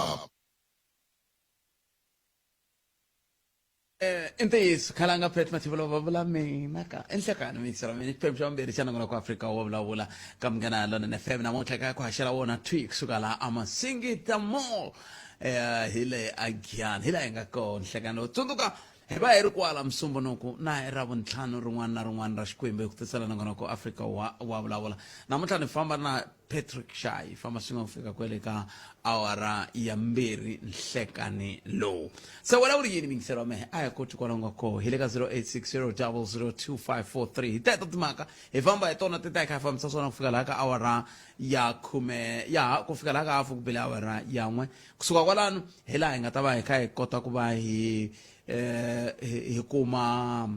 Speaker 1: Eh, i ntiyiso khalanga pet mathivula va vula mina ka enhlekani miyingiselo mina xiphemu xa vumbirhi xa nongonoko afrika wa vulavula ka munghana lonene fm namuntlha ka ku haxela wona thwi kusuka laha amasingita mall eh, hi le agiyani hi laha hi nga kona nhlekani lowu tsundzuka hi va hi ri kwala musumbunuku na hi ra vuntlhanu rin'wana na rin'wana ra xikwembu hi ku tisela nongonoko afrika wa, wa vulavula namuntlha ni famba na Patrick Shayi famba swin'we ku fika kwele ka awara ya mbirhi nhlekani lowu se wena u ri yini mingiselo wa mehe a hi koti kwala nga koho hi le ka 0860002543 hi teto timhaka hi famba hi tona ti ta hi kha hi fambisa swona ku fika laha ka awara ya khume ya ku fika laha ka hafu ku bile awara ya n'we kusuka kwalano hi laha hi nga ta va hi kha hi kota ku va hi eh, hi kuma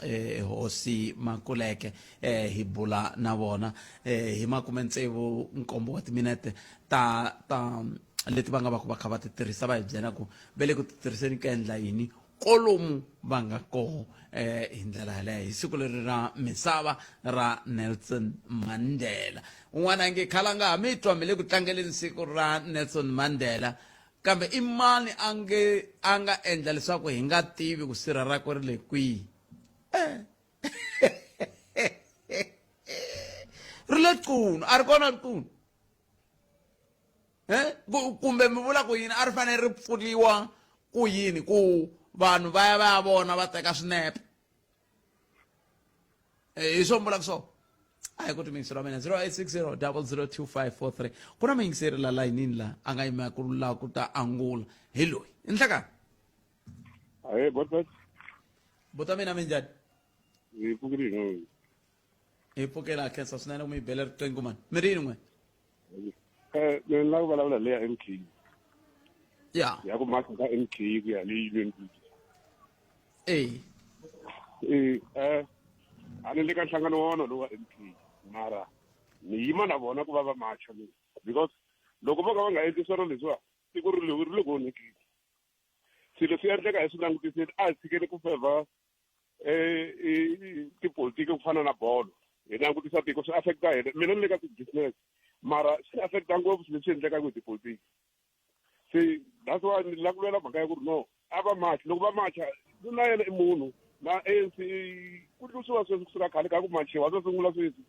Speaker 1: eh, hosi makuleke eh, hi bula na vona eh, hi makume tsevu nkombo wa timinete ta ta leti va nga va ku va kha va ti tirhisa va hi byela ku va le ku ti tirhiseni ku endla yini kolomu va nga koho eh, hi ndlela yaleyo hi siku leri ra misava ra Nelson Mandela un'wana a nge khalanga ha mi twa mi le ku tlangeleni siku ra Nelson Mandela Kambe i mani a nge a nga endla leswaku hi nga tivi ku sirha rakwe ri le kwihi? Eh. ri le Qunu, a ri kona Qunu. Eh? Kumbe mi vula ku yini a ri fanele ri pfuriwa ku yini ku vanhu va ya va ya vona va teka swinepe Eh, hi swo mi vulaka swona a hi ku timiyingiselo wa mina 0860 002543 ku na muyingiseri la layinini la a nga yima ku la ku ta angula hi loyi i nhlekani
Speaker 14: Ahee, bot
Speaker 1: buta mina minjhani
Speaker 14: hi pfukile hi n'wina.
Speaker 1: hi pfukela khensa swinene ku mi bele riqingho mani mi ri yini n'we
Speaker 14: Eh, mina ni lava ku vulavula leya MK.
Speaker 1: Ya.
Speaker 14: Ya ku maka ka MK ku ya le Union Building.
Speaker 1: Eh.
Speaker 14: Eh, eh a ni le ka nhlangano wa wona lowu wa MK mara ni yima na vona ku va va macha mina because loko vo ka va nga endli swona leswiwa tiko ri le ri le ku onhekeni swilo swi endleka hi swi langutiseni a hi tshikeni ku fevha eh tipolitiki ku fana na bolo hi langutisa tiko swi affecta hina mina ni le ka ti-business mara swi affecta ngopfu swilo leswi endlekaka hi tipolitiki se that's why ni lava ku lwela mhaka ya ku ri no a va machi loko va macha na yena i munhu na ANC ku tlurisiwa sweswi kusuka khale ka ku machiwa swo sungula sweswi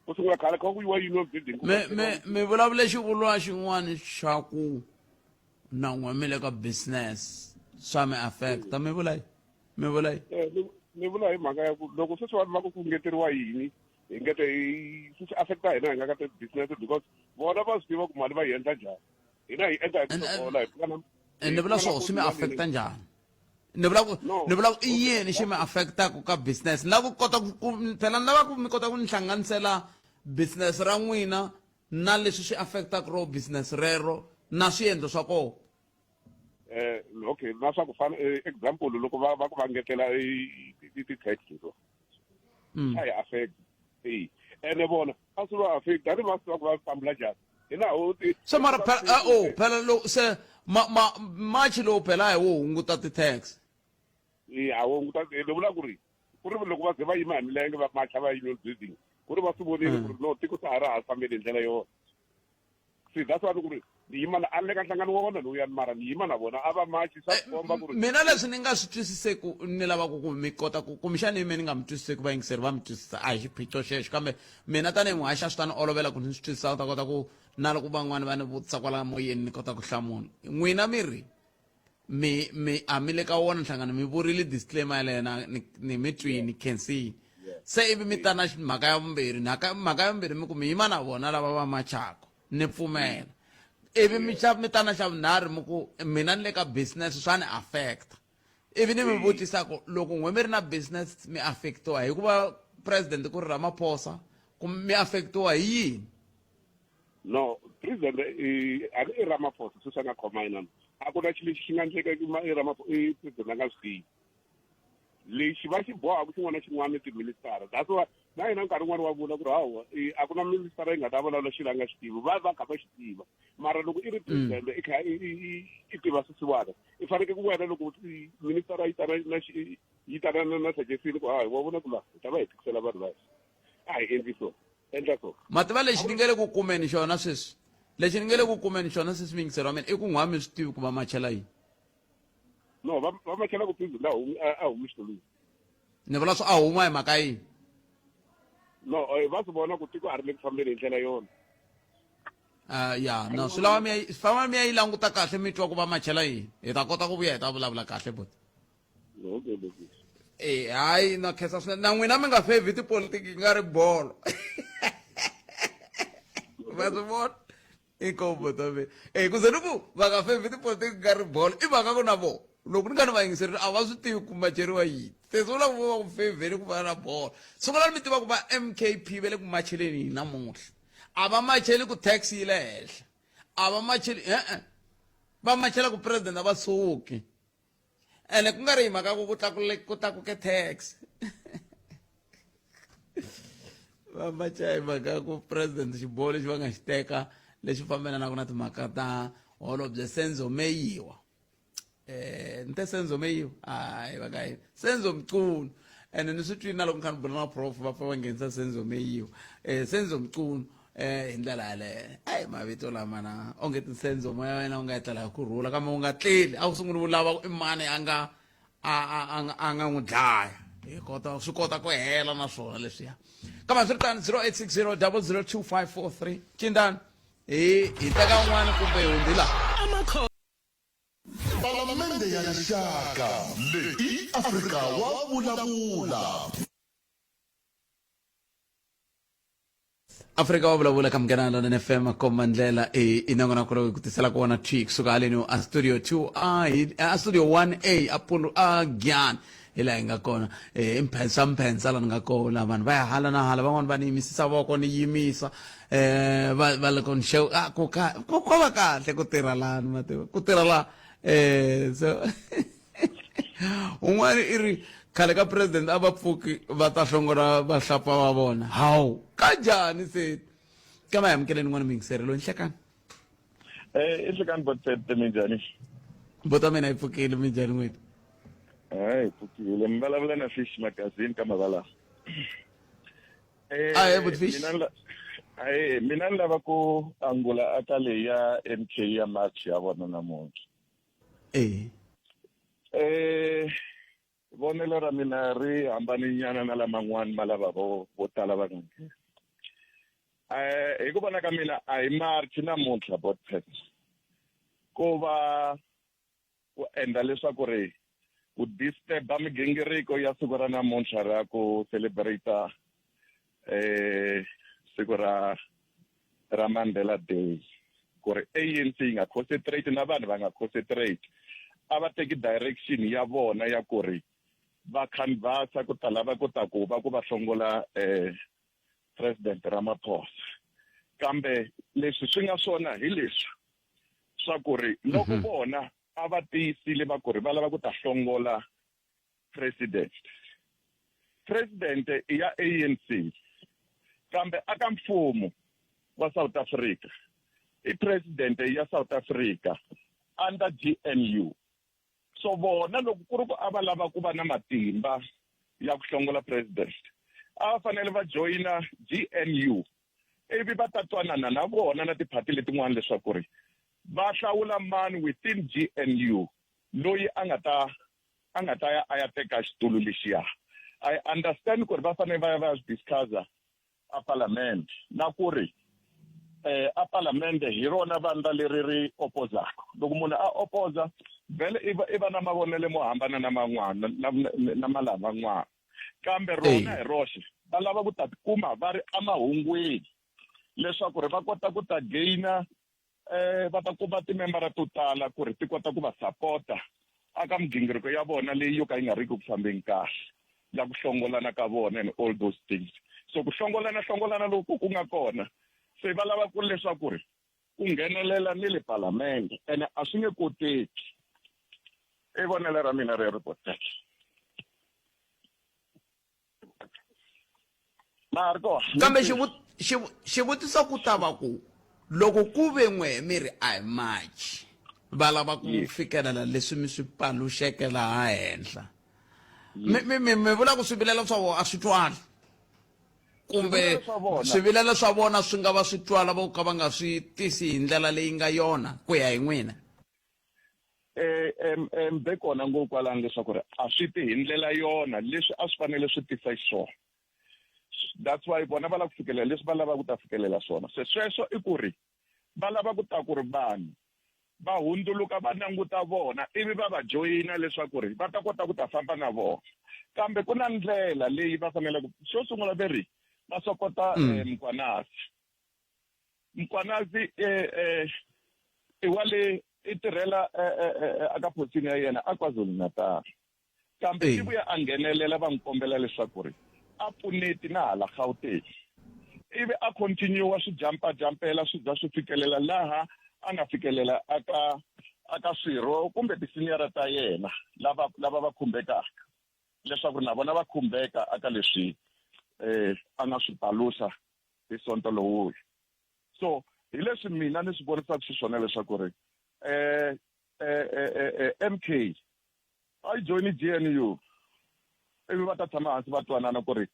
Speaker 14: ku sungula khale kha ku yiwa union building
Speaker 1: mi mi mi vulavule xivulwa xin'wana xa ku na n'we mi le ka business swa mi affecta mi vula yi mi vula yi
Speaker 14: eh, ni vula hi mhaka ya ku loko sweswi vanhu va ku ku ngeteriwa yini hi ngete swi swi affecta hina hi nga ka ti-business because vona va swi tiva ku mali va yi endla njhani hina hi endla hi ku sogola hi pfuna
Speaker 1: ni vula swo swi mi affecta njhani ni vula ku ni vula ku i yini xi mi affectaku ka business ni lava ku kota ku phela ni lava ku mi kota ku ni hlanganisela business ra n'wina na leswi swi affectaka ro business rero na swiendlo swa kona
Speaker 14: eh okay na swa ku fana eh, example loko va va ku va ngetela ti-tax leto mm. a hi affect eyi ene vona a swi va affect a ni va swi tiva ku va fambula njhani hi laha u ti
Speaker 1: se mara phela eh, oh phela lo se ma ma march lowu phela hi wo hunguta ti-tax
Speaker 14: e a wo hunguta ni vula ku ri ku ri loko va ze va yima hi milenge va macha va union building ku ri va swi vonile ku ri no tiko sa ha ra ha fambeli hi ndlela yona se that's why ni ku ri ni yima na a ni le ka nhlangano wa vona lowuyani mara ni yima na vona a va machi swa eh, komba ku
Speaker 1: ri mina leswi ni nga swi twisiseku ni lava ku ku mi kota ku kumbexani mi ni nga mi twisiseki vayingiseri va mi twisisa a hi xiphiqo xexo kambe mina tanihi muhaxi a swi ta ni olovela ku ni swi twisisa u ta kota ku na loko van'wani va ni vutisa kwala moyeni ni kota ku hlamula n'wina mi ri mi mi a mi le ka wona nhlangano mi vurile disclaimer yaleyo na ni, ni mi twini khensini se ivi mi ta na mhaka ya vumbirhi mhaka mhaka ya vumbirhi mi ku mi yima na vona lava va machako ni pfumela ivi mi xa mi ta na xa vunharhu mi ku mina ni le ka business swa ni affect ivi ni mi vutisa ku loko n'we mi ri na business mi affectiwa hikuva president ku ri Ramaphosa kumbe mi affectiwa hi yini
Speaker 14: no president a i Ramaphosa sweswi a nga khoma yena a ku na xilo lexi xi nga endleka i Ramaphosa i president a nga swi tivi lexi va xi bohaka xin'wana na xin'wana tiministara that's why na yena nkarhi wun'wana wa vula ku ri hawa a ku na ministara yi nga ta vulavula xilo a nga xi tivi va va kha va xi tiva mara loko i ri mm. president i kha i tiva swisiwana i fanekele ku wena loko ministara yi tana na yi tana na suggestion ku hayi wa vona ku la hi ta va hi tikisela vanhu va a hi endli so endla so
Speaker 1: mativa lexi ni nge le ku kumeni xona sweswi lexi ni nge le ku kumeni xona sweswi miyingiselo wa mina i ku n'wa mi swi tivi ku va machela yini
Speaker 14: No, va va machela ku president a humi a humi xitulwini.
Speaker 1: Ni vula swo a huma hi mhaka yini?
Speaker 14: No, eh, va swi vona ku tiko a ri le ku fambeni hi ndlela yona.
Speaker 1: Uh, ya no swi lava mi ya swi lava mi ya yi languta kahle mi twa ku va machela yini hi ta kota ku vuya hi ta vulavula kahle buti
Speaker 14: Okay, buti.
Speaker 1: e hayi na khensa swinene na n'wina mi nga fevhi tipolitiki nga ri bolo va swi vona inkomu ta mina e ku ze ni ku va nga fevhi tipolitiki nga ri bolo i mhaka ku na vona loko ni kha ni va yingiserile a va swi tivi ku macheriwa yini se swi vula ku va ku fevheni ku fana na bolo sungulani mi tiva ku va mkp va le ku macheleni hi namuntlha a va macheli ku tax yi le henhla a va macheli e-e va machela ku president a va suki ene ku nga ri hi mhaka ku ku tlakule ku tlakuke tax va macha hi mhaka ku president xiboho lexi va nga xi teka lexi fambelanaka na timhaka ta holobye Senzo Meyiwa eh ni te Senzo Meyiwa hayi va ka yini Senzo Mchunu ene ni swi twini na loko ni kha ni bula na prof va pfa va nghenisa Senzo Meyiwa eh Senzo Mchunu eh hi ndlela yaleyo ayi mavito lama na onge tinsenzo moya wa yena wu nga etlela hi ku rhula kambe wu nga tleli a wu sunguli wu lava ku i mani a nga a a a nga a nga n'wi dlaya hi kota swi kota ku hela na swona leswiya kambe swi ri tani 0860 002543 cindani hi hi teka un'wana kumbe hi hundzi laha
Speaker 3: Palamende ya Rixaka leyi i Afrika wa vulavula.
Speaker 1: Afrika wa vulavula ka Munghana Lonene FM komba ndlela i i nongonoko lowu hi ku tiselaka wona thwi kusuka haleni a studio 2 a hi a studio 1A a pulu a Giyani hi laha hi nga kona eh, i mphensa mphensa la ni nga kona vanhu va ya hala na hala van'wani va ni yimisisa voko ni yimisa eh va va loko ni xew ah ku ka ku ko va kahle ku tirha lani ma tiva ku tirha la eh so un'wana i ri khale ka president a va pfuki va ta hlongola vahlapfa va vona hawu ka njhani se ka va amukeleni n'wana muyingiseri loyi nhlekani
Speaker 15: Eh, i nhlekani botete minjhani
Speaker 1: bota mina yi pfukile minjhani n'wina
Speaker 15: hayi pfukile mi vulavula na fish magazini ka mavala Eh,
Speaker 1: Ahee, Buti Fish.
Speaker 15: mina ni la- ahee, mina ni lava ku angula aka leyi ya mk ya march ya vona namuntlha
Speaker 1: eh
Speaker 15: eh vonelo ra mina ri hambaninyana na laman'wana ma lava vo vo tala va nga nghena eh hi ku vona ka mina a hi march namuntlha botpet ko va ku endla leswaku ri ku disturba migingiriko ya siku ra namuntlha ra ku celebrate eh siku ra ra Mandela Day ku ri ANC yi nga concentrate na vanhu va nga concentrate a va teki direction ya vona ya ku ri va canvasa ku ta lava ku ta ku va ku va hlongola eh President Ramaphosa kambe leswi swi nga swona hi leswi swa ku ri loko mhm. vona a va tiyisile va ku ri va lava ku ta hlongola president president i ya ANC kambe aka mfumo wa South Africa i president ya South Africa under GNU so vona loko ku ri ku a va lava ku va na matimba ya ku hlongola president a va fanele va joyina GNU ivi va ta twanana na vona na tiphati letin'wana leswaku ri va hlawula mani within GNU loyi a nga ta a nga ta ya a ya teka xitulu lexiya i understand ku ri va fanele va ya va ya swi discussa a palamende na ku ri eh a palamende hi rona vandla leri ri opozaka loko munhu a opoza vhele i va i va na mavonelo mo hambana na man'wana na na malavan'wana kambe rona hi roxe va lava ku ta tikuma va ri emahungwini leswaku ri va kota ku ta gaina eh va ta kuma timembara to tala ku ri ti kota ku va sapota aka migingiriko ya vona leyi yo ka yi nga riki ku fambeni kahle ya ku hlongolana ka vona and all those things so ku hlongolana hlongolana loku ku nga kona se va lava ku leswaku ri ku nghenelela ni le palamende ene a swi nge koteki i vonelo ra mina rero botek na ha ri kona
Speaker 1: kambe xivutiso ku ta va ku loko ku ve n'we mi ri a hi machi va lava ku fikelela leswi mi swi paluxeke laha henhla mi mi mi mi vula ku swivilelo swa vona a swi twali kumbe swivilelo swa vona swi nga va swi twala vo ka va nga swi tisi hi ndlela leyi nga yona ku ya hi n'wina.
Speaker 15: Eh be kona ngopfu kwalano leswaku ri a swi ti hi ndlela yona leswi a swi fanele swi tisa xiswona. That's why vona va lava ku fikelela leswi va lavaka ku ta fikelela swona. Se sweswo i ku ri va lava ku ta ku ri vanhu va hundzuluka va languta vona ivi va va joyina leswaku ri va ta kota ku ta famba na vona. Kambe ku na ndlela leyi va faneleke xo sungula ve ri va sokota Mkhwanazi. Mkhwanazi i wa le i tirhela aka posini ya yena a KwaZulu-Natal. Kambe i vuya a nghenelela va n'wi kombela leswaku ri a pfuneti na hala Gauteng. Ivi a continue swi jampa jampela swi za swi fikelela laha a nga fikelela aka aka swirho kumbe ti-senior ta yena lava lava va khumbekaka leswaku na vona va khumbeka aka leswi a nga swi paluxa hi Sonto lowuya. So hi leswi mina ni swi vonisaka xiswona leswaku ri MK a yi joyini GNU ivi va ta tshama hansi va twanana ku ri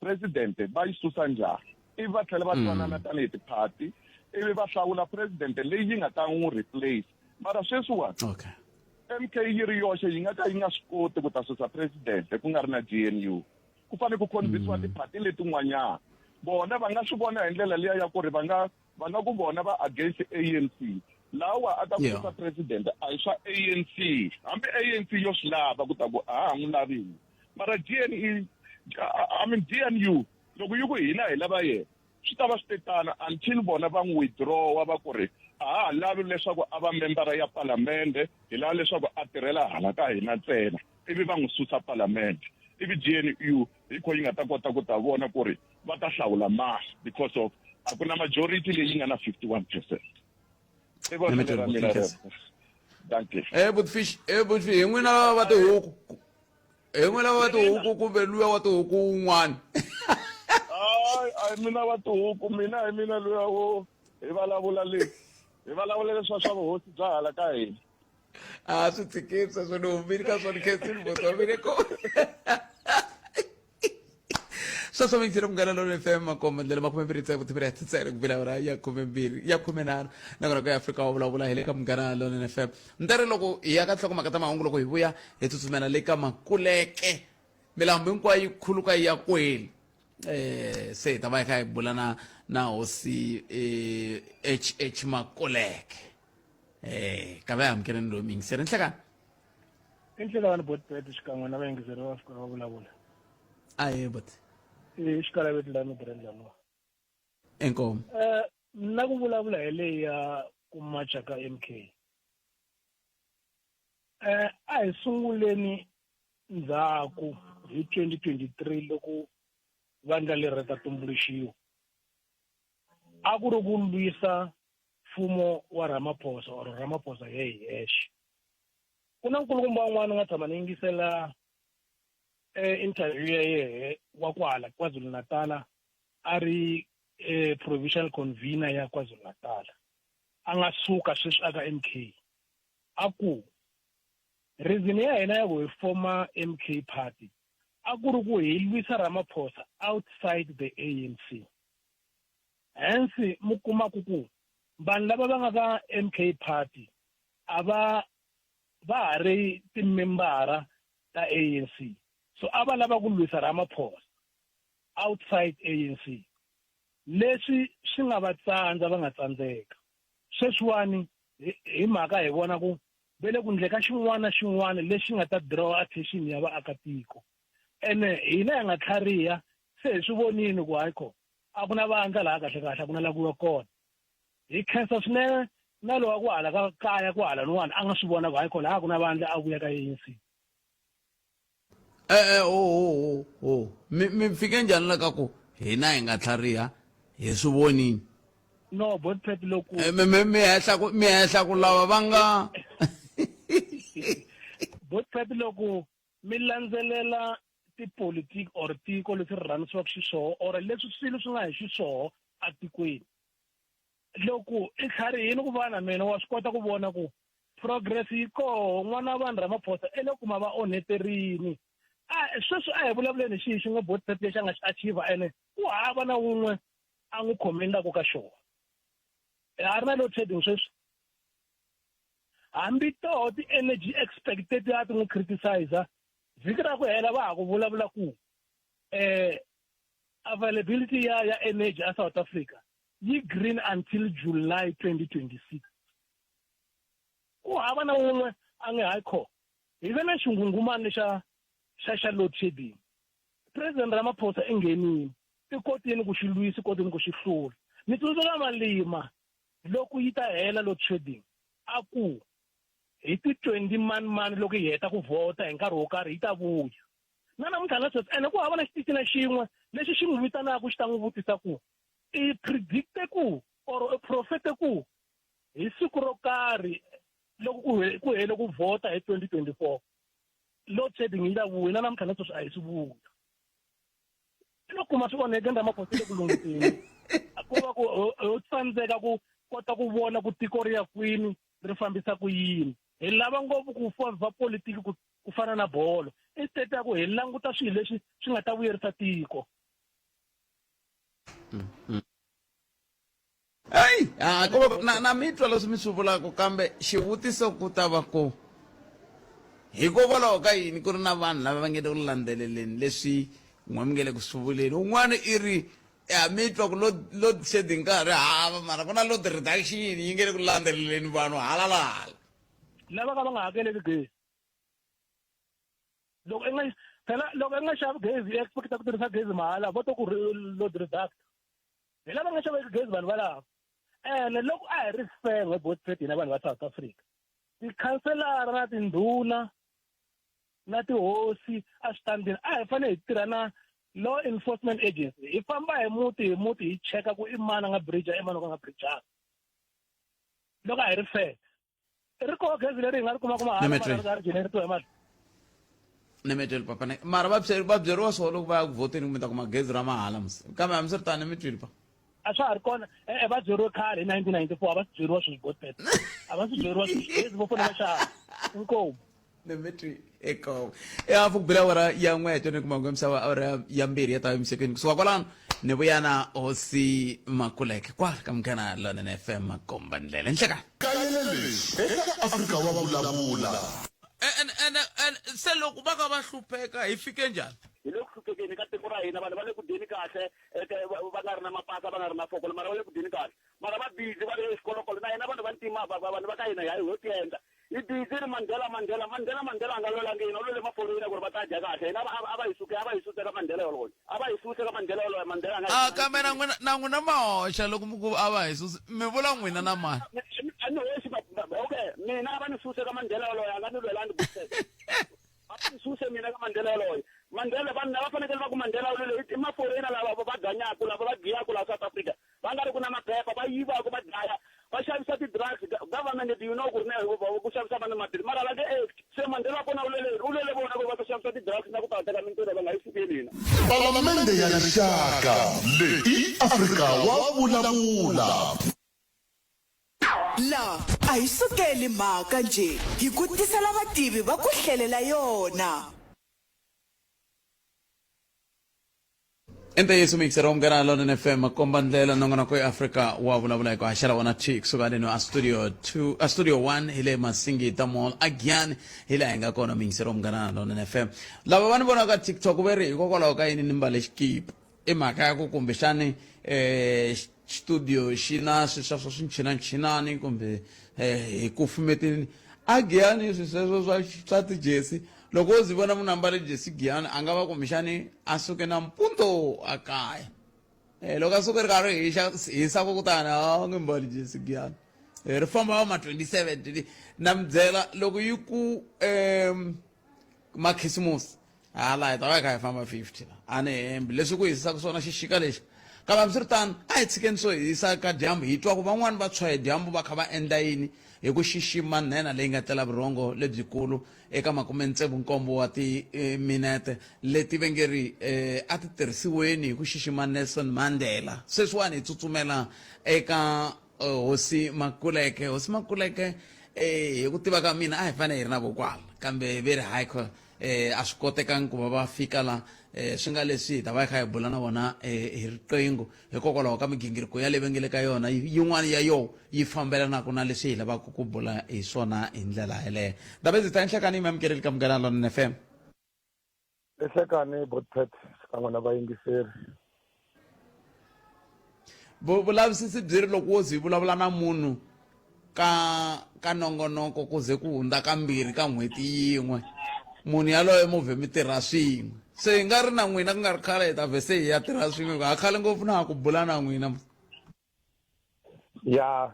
Speaker 15: president va yi susa njhani, ivi va tlhela va twanana tanihi tiphati ivi va hlawula president leyi yi nga ta n'wi replace. Mara sweswiwani MK yi ri yoxe yi nga ka yi nga swi koti ku ta susa president ku nga ri na GNU. Ku fanele ku convince-iwa tiphati letin'wanyana. Vona va nga swi vona hi ndlela liya ya ku ri va nga va nga ku vona va against ANC. Lawa a ta ku susa president a hi swa ANC. Hambi ANC yo swi lava ku ta ku a ha ha n'wi lavi hina. Mara GNE, I mean GNU loko yi ku hina hi lava yena, swi ta va swi te tano until vona va n'wi withdraw-a va ku ri a ha ha lavi leswaku a va membara ya palamende, hi lava leswaku a tirhela hala ka hina ntsena, ivi va n'wi susa palamende. Ivi GNU hi kho yi nga ta kota ku ta vona ku ri va ta hlawula mani because of a ku na majority leyi nga na 51%. I vonelo ra mina rero. Dankie.
Speaker 1: Butfish, Butfish, hi n'wina va tihuku. Hi n'wina va tihuku kumbe luya wa tihuku wun'wana?
Speaker 15: Hayi, a hi mina wa tihuku, mina hi mina luya wo hi vulavula leswi. Hi vulavula leswa swa vuhosi bya hala ka hina.
Speaker 1: A swi tshikini sweswo, ni humile ka swona, khensini buti wa mina ko. Sweswo mi yingisele Munghana Lonene FM, makomba ndlela makumembirhi tsevu timbirhi ya titsele ku bila awara ya khumembirhi ya khumenharhu nakona ku ya Afrika wa vulavula hi le ka Munghana Lonene FM. Ntere loko hi ya ka nhlokomhaka ta mahungu, loko hi vuya hi tsutsumela le ka Makuleke, milambu hinkwayo yi khuluka yi ya kweli. Se hi ta va hi kha hi bula na na hosi HH Makuleke. Ka va hi amukeleni loyi miyingiseri nhlekani.
Speaker 16: I nhlekani bot Bet xikan'we na vayingiseri va Afrika va vulavula.
Speaker 1: Ahe bot.
Speaker 16: I xikalaveti la Midrand laniwa.
Speaker 1: Inkomu.
Speaker 16: Na ku vulavula hi leyi ya ku macha ka MK. A hi sunguleni ndzhaku hi 2023 loko vandla leri ri ta tumbuluxiwa. A ku ri ku lwisa mfumo wa Ramaphosa or Ramaphosa hi yexe. Ku na nkulukumba un'wana u nga tshama ni yingisela interview ya yehe wa kwala KwaZulu-Natal, a ri provincial convener ya KwaZulu-Natal, a nga suka sweswi aka MK, a ku reason ya hina ya ku hi forma MK party a ku ri ku hi lwisa Ramaphosa outside the ANC. Hence mu kuma ku ku vanhu lava va nga ka MK party a va va ha ri timembara ta ANC, so a va lava ku lwisa Ramaphosa outside ANC, leswi swi nga va tsandza va nga tsandzeka. Sweswiwani hi mhaka hi vona ku ve le ku ndleka xin'wana na xin'wana lexi nga ta draw attention ya vaakatiko, ene hina hi nga tlhariha se hi swi vonile ku hayi kho a ku na vandla laha kahle kahle a ku na la ku yiwa kona. Hi khensa swinene na lowa ku hala ka kaya ku hala nwana a nga swi vona ku hayi kho laha a ku na vandla a vuya ka ANC.
Speaker 1: O o o o mi mi fike njhani la ka ku hina hi nga tlhariha hi swi vonini?
Speaker 16: No, bot Pet loko
Speaker 1: Mi mi mi hehla ku mi hehla ku lava va nga
Speaker 16: Bot Pet loko mi landzelela tipolitiki or tiko leswi ri rhanisiwaka xiswona or leswi swilo swi nga hi xiswona atikweni, loko i tlharihini ku va na mina wa swi kota ku vona ku progress yi koho, n'wana wa vanhu Ramaphosa i le kuma va onheterini. A sweswi a hi vulavuleni hi xihi xin'we Bot Pet lexi a nga xi achieve ene ku hava na wun'we a n'wi khomendaka ka xona. A ri na load shedding sweswi, Hambi toho ti-energy expert teti a ti n'wi criticizer vhiki ra ku hela va ha ku vulavula ku eh availability ya ya energy a South Africa yi green until July 2026. Ku hava na wun'we a nge hayi kho hi ve na xinghunghumani lexa xa xa load shedding. President Ramaphosa i nghenile i kotini ku xi lwisa i kotini ku xi hlula. Ni tsundzuka Malima loko yi ta hela load shedding a ku hi ti 20 mani mani loko hi heta ku vhota hi nkarhi wo karhi yi ta vuya. Na namuntlha na sweswi ene ku hava na xitichi na xin'we lexi xi n'wi vitanaka xi ta n'wi vutisa ku i predicte ku or i profete ku hi siku ro karhi loko ku ku hele ku vhota hi 2024 load shedding yi ta vuya na namuntlha na sweswi a yi swi vuya. I lo kuma swi onheke Ramaphosa le ku lunghiseni ko va ku ho tsandzeka ku kota ku vona ku tiko ri ya kwini ri fambisa ku yini. Hi lava ngopfu ku va politiki ku ku fana na bolo instead ya ku hi languta swilo leswi swi nga ta vuyerisa tiko.
Speaker 1: Eyi a ko va na na mi twa leswi mi swi vulaka kambe xivutiso ku ta va ku hikokwalaho ka yini ku ri na vanhu lava va nge le ku landzeleleni leswi n'we mi nge le ku swi vuleni un'wana i ri ya mi twa ku load load shedding ka ha ri hava mara ku na load reduction yi nge le ku landzeleleni vanhu hala la hala
Speaker 16: lava ka va nga hakeleki gezi loko i nga phela loko i nga xavi gezi i expecta ku tirhisa gezi mahala vo to ku load reduct hi lava nga xaveki gezi vanhu valavo ene loko a hi ri fair n'we botfet hina vanhu va South Africa tikhanselara na tindhuna na tihosi a switandini a hi fanele hi tirha na law enforcement agency hi famba hi muti hi muti hi cheka ku i mani a nga bridge i mani ka nga bridgeanga loko a hi ri fair ri koho gezi leri hi nga ri kumaka mahala mara ri nga ri generatiwa hi mali
Speaker 1: ni mi twile papa ne mara va byeri va byeriwa swona loko va ya ku vhoteni kumbe ta kuma gezi ra mahala musi kambe hambiswiritano ni mi twile pa
Speaker 16: a swa ha ri kona e-e va byeriwe khale hi 1994 a va swi byeriwa sweswi botpet a va swi byeriwa sweswi gezi vo fanele va xava inkomu
Speaker 1: ni mi twi inkomu e hafu ku bile awara ya n'we tweni kuma ku misava awara ya mbirhi ya ta emisekweni kusuka kwalano ni vuya na hosi makuleke kwala ka munghana lonene fm makomba ndlela nhlekani
Speaker 3: Kayela leswi eka Afrika wa vulavula.
Speaker 1: Ene ene ene se loko va ka va hlupheka hi fike njhani?
Speaker 13: Hi le ku hluphekeni ka tiko ra hina, vanhu va le ku dyeni kahle, va nga ri na mapasa, va nga ri na fokolo, mara va le ku dyeni kahle. Mara va busy va ri eswikolokolo, na hina vanhu va ntima, vanhu va ka hina hi ho tiendla. Hi busy ri Mandela, Mandela, Mandela, Mandela a nga lwelangi hina, u lwele maforeyina ku ri va ta dya kahle. Hina a va hi suke, a va hi suse ka Mandela yoloye, a va hi suse ka Mandela yoloye, Mandela a nga
Speaker 1: A kambe na n'wina na n'wina ma hoxa loko mi ku a va hi susi, mi vula n'wina na mani?
Speaker 13: A ni hoxi okay, mina a va ni suse ka Mandela yoloye, a nga ni lwelangi A va ni suse mina ka Mandela yoloye. Mandela vanhu lava fanekele va ku Mandela u lwele i maforeyina lava va ganyaku lava va giyaku laha South Africa. Va nga ri ku na maphepha va yivaka va dlaya va xavisa ti-drugs government you know ku ri na ku xavisa vanhu maphilisi mara va nge act se Mandela kona u lwele u lwele vona ku va ta xavisa ti-drugs na ku ta teka mintirho va nga yi sukeli hina.
Speaker 3: Palamende ya Rixaka leyi i Afrika wa vulavula.
Speaker 9: La a hi sukeli mhaka njhe, hi ku tisela vativi va ku hlelela yona.
Speaker 1: I ntiyiso muyingiseri wa Munghana Lonene FM makomba ndlela nongonoko ya Afrika wa vulavula hi ku haxela wona thi kusuka leno a studio 2 a studio 1 hi le Masingita Mall a Giyani hi laha hi nga kona muyingiseri wa Munghana Lonene FM lava va ni vonaka TikTok ve ri hikokwalaho ka yini ni mbale xikipa i mhaka ya ku kumbexani eh studio xi na swi swa swa swinchinachinani kumbe eh, hi kufumetini a Giyani swi sweswo swa swa tijesi loko wo zi vona munhu ambale jesi Giyani a nga va kumbexani a suke nampundzu a kaya eh, loko a suke ri karhi hixa hisa ku kutani a nge mbali jesi Giyani eh, ri famba va ma 27 na mi byela loko yi ku um makhisimusi hala hi ta va hi kha hi famba 50 la a ni hembi leswi ku hisaka swona xixika lexi kambe hambiswiritano a hi tshikeni swo hisa ka dyambu hi twa ku van'wani va tshwa hi dyambu va kha va endla yini hi ku xixima nhenha leyi nga tlela vurhongo lebyikulu eka makumetsevu-nkombo wa timinete leti ve nge ri a ti tirhisiweni hi ku xixima Nelson Mandela. Sweswiwani hi tsutsumela eka Hosi Makuleke. Hosi Makuleke, hi ku tiva ka mina a hi fanele hi ri na vo kwala, kambe ve ri hayi a swi kotekangi ku va va fika la. um swi nga leswi hi ta va hi kha hi bula na vona um hi riqingho hikokwalaho ka migingiriko ya leyi va nge le ka yona yin'wana ya yo yi fambelanaka na leswi hi lavaka ku bula hi swona hi ndlela yeleyo. Ndabezitha, inhlekani mi amukeleli ka Munghana Lonene FM.
Speaker 17: Inhlekani Botpet xikan'we na vayingiseri.
Speaker 1: Vulavisisi byi ri loko wo ze yi vulavula na munhu ka ka nongonoko ku ze ku hundza kambirhi ka n'hweti yin'we munhu yaloye mo vhe mi tirha swin'we se hi nga ri na n'wina ku nga ri khale hi ta vhe se hi ya tirha swin'we ha khale ngopfu na ha ku bula na n'wina.
Speaker 17: Ya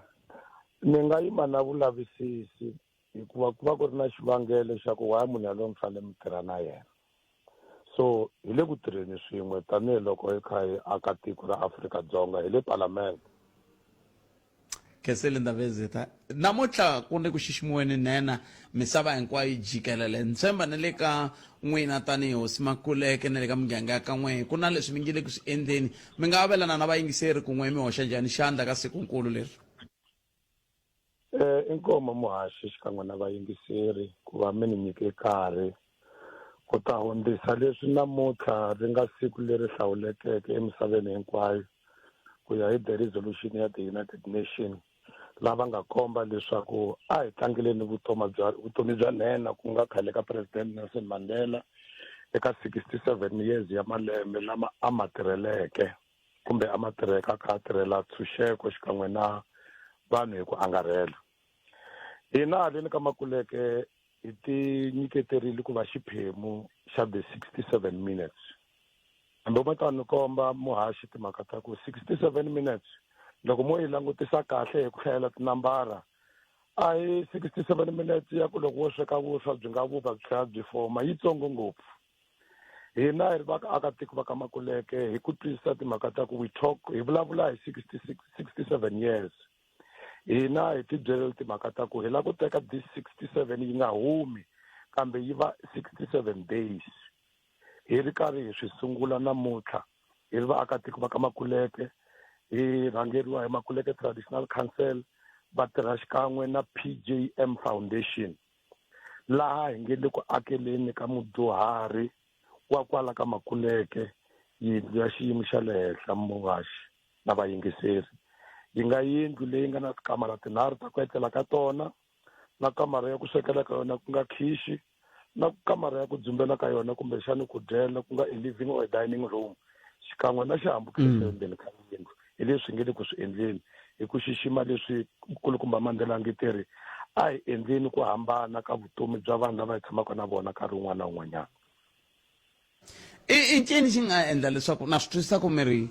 Speaker 17: ni nga yima na vulavisisi hikuva ku va ku ri na xivangelo xa ku why munhu yaloye mi fanele mi tirha na yena. So hi le ku tirheni swin'we tanihiloko hi kha hi aka tiko ra Afrika-Dzonga hi le palamende.
Speaker 1: Khensile Ndabezitha, namuntlha ku ni ku xiximiweni nhenha misava hinkwayo yi jikelele. Ni tshemba ni le ka n'wina tanihi Hosi Makuleke na le ka miganga ya ka n'we ku na leswi mi nge le ku swi endleni. Mi nga avelana na vayingiseri ku n'we mi hoxa njhani xandla ka sikunkulu leri?
Speaker 17: Eh, inkomu muhaxi xikan'we na vayingiseri ku va mi ni nyike nkarhi ku ta hundzisa leswi namuntlha ri nga siku leri hlawulekeke emisaveni hinkwayo ku ya hi the resolution ya the United Nation lava nga komba leswaku a hi tlangeleni vutoma bya vutomi bya nhenha ku nga khale ka President Nelson Mandela eka 67 years ya malembe lama a ma tirheleke. kumbe a ma tirheka a kha a tirhela ntshunxeko xikan'we na vanhu hi ku angarhela. Hina haleni ka Makuleke hi ti nyiketerile ku va xiphemu xa the 67 minutes. Hambi mo ta ni komba muhaxi timhaka ta ku 67 minutes loko mo yi langutisa kahle hi ku hlayela tinambara a hi 67 minutes ya ku loko wo sweka vuswa byi nga vupfa byi tlhela byi foma yitsongo ngopfu. Hina hi ri vaakatiko va ka Makuleke hi ku twisisa timhaka ta ku we talk hi vulavula hi 66 67 years. Hina hi ti byelele timhaka ta ku hi lava ku teka this 67 yi nga humi kambe yi va 67 days. Hi ri karhi hi swi sungula namuntlha hi ri vaakatiko va ka Makuleke hi rhangeriwa hi Makuleke Traditional Council va tirha xikan'we na PJM Foundation. Laha hi nge le ku akeleni ka mudyuhari wa kwala ka Makuleke yindlu ya xiyimo xa le henhla, muhaxi na vayingiseri. Yi nga yindlu leyi nga na tikamara tinharhu ta ku etlela ka tona, na kamara ya ku swekela ka yona ku nga khixi, na kamara ya ku dzumbela ka yona kumbexana ku dyela ku nga a living or a dining room, xikan'we na xihambukelo xa le ndzeni ka yindlu. Hi leswi hi nge le ku swi endleni hi ku xixima leswi Nkulukumba Mandela a nge te ri, A hi endleni ku hambana ka vutomi bya vanhu lava hi tshamaka na vona nkarhi wun'wana na wun'wanyana.
Speaker 1: I i ncini xi nga endla leswaku na swi twisisa ku mi ri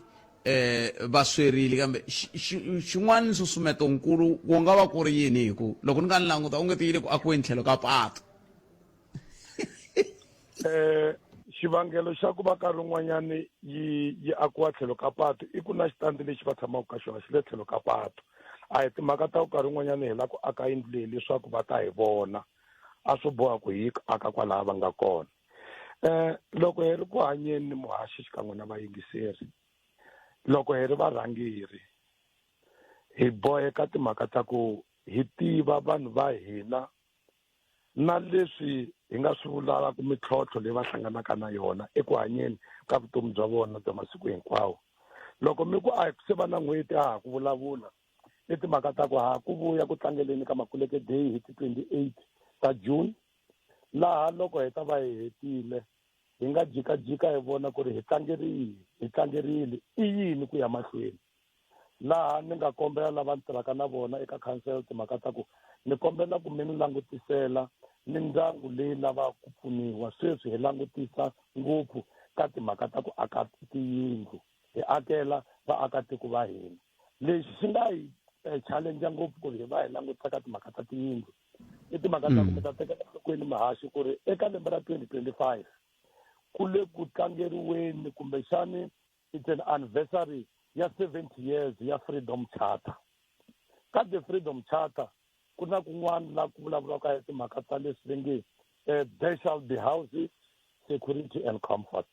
Speaker 1: um va swerile kambe xin'wana nsusumeto nkulu wu nga va ku ri yini hi ku loko ni nga ni languta onge ti yile ku akiweni tlhelo ka patu?
Speaker 17: Eh xivangelo xa ku va nkarhi wun'wanyani yi yi akiwa tlhelo ka patu i ku na xitandi lexi va tshamaka ka xona xi le tlhelo ka patu a hi timhaka ta ku nkarhi wun'wanyani hi lava ku aka yindlu leyi leswaku va ta hi vona a swo boha ku hi aka kwalaha va nga kona eh loko hi ri ku hanyeni ni muhaxi xikan'we na vayingiseri loko hi ri varhangeri hi boheka timhaka ta ku hi tiva vanhu va hina na leswi hi nga swi vulaka mintlhontlho leyi va hlanganaka na yona eku hanyeni ka vutomi bya vona bya masiku hinkwawo. Loko mi ku a se va na n'hweti a ha ku vulavula i timhaka ta ku ha ku vuya ku tlangeleni ka Makuleke Day hi ti 28 ta June laha loko hi ta va hi hetile hi nga jikajika hi vona ku ri hi tlangerile hi tlangerile i yini ku ya mahlweni. Laha ni nga kombela lava ni tirhaka na vona eka council timhaka ta ku ni kombela ku mi ni langutisela mindyangu leyi lavaka ku pfuniwa. Sweswi hi langutisa ngopfu ka timhaka ta ku aka tiyindlu, hi akela vaakatiko va hina. Lexi xi nga hi challenge ngopfu ku ri hi va hi langutisa ka timhaka ta tiyindlu i timhaka ta ku mi ta tekela enhlokweni muhaxi ku ri eka lembe ra 2025 ku le ku tlangeriweni kumbexani It's an anniversary ya 70 years ya Freedom Charter. Ka the Freedom Charter ku na kun'wana la ku vulavuriwaka hi timhaka ta leswi va nge there shall be houses, security and comfort.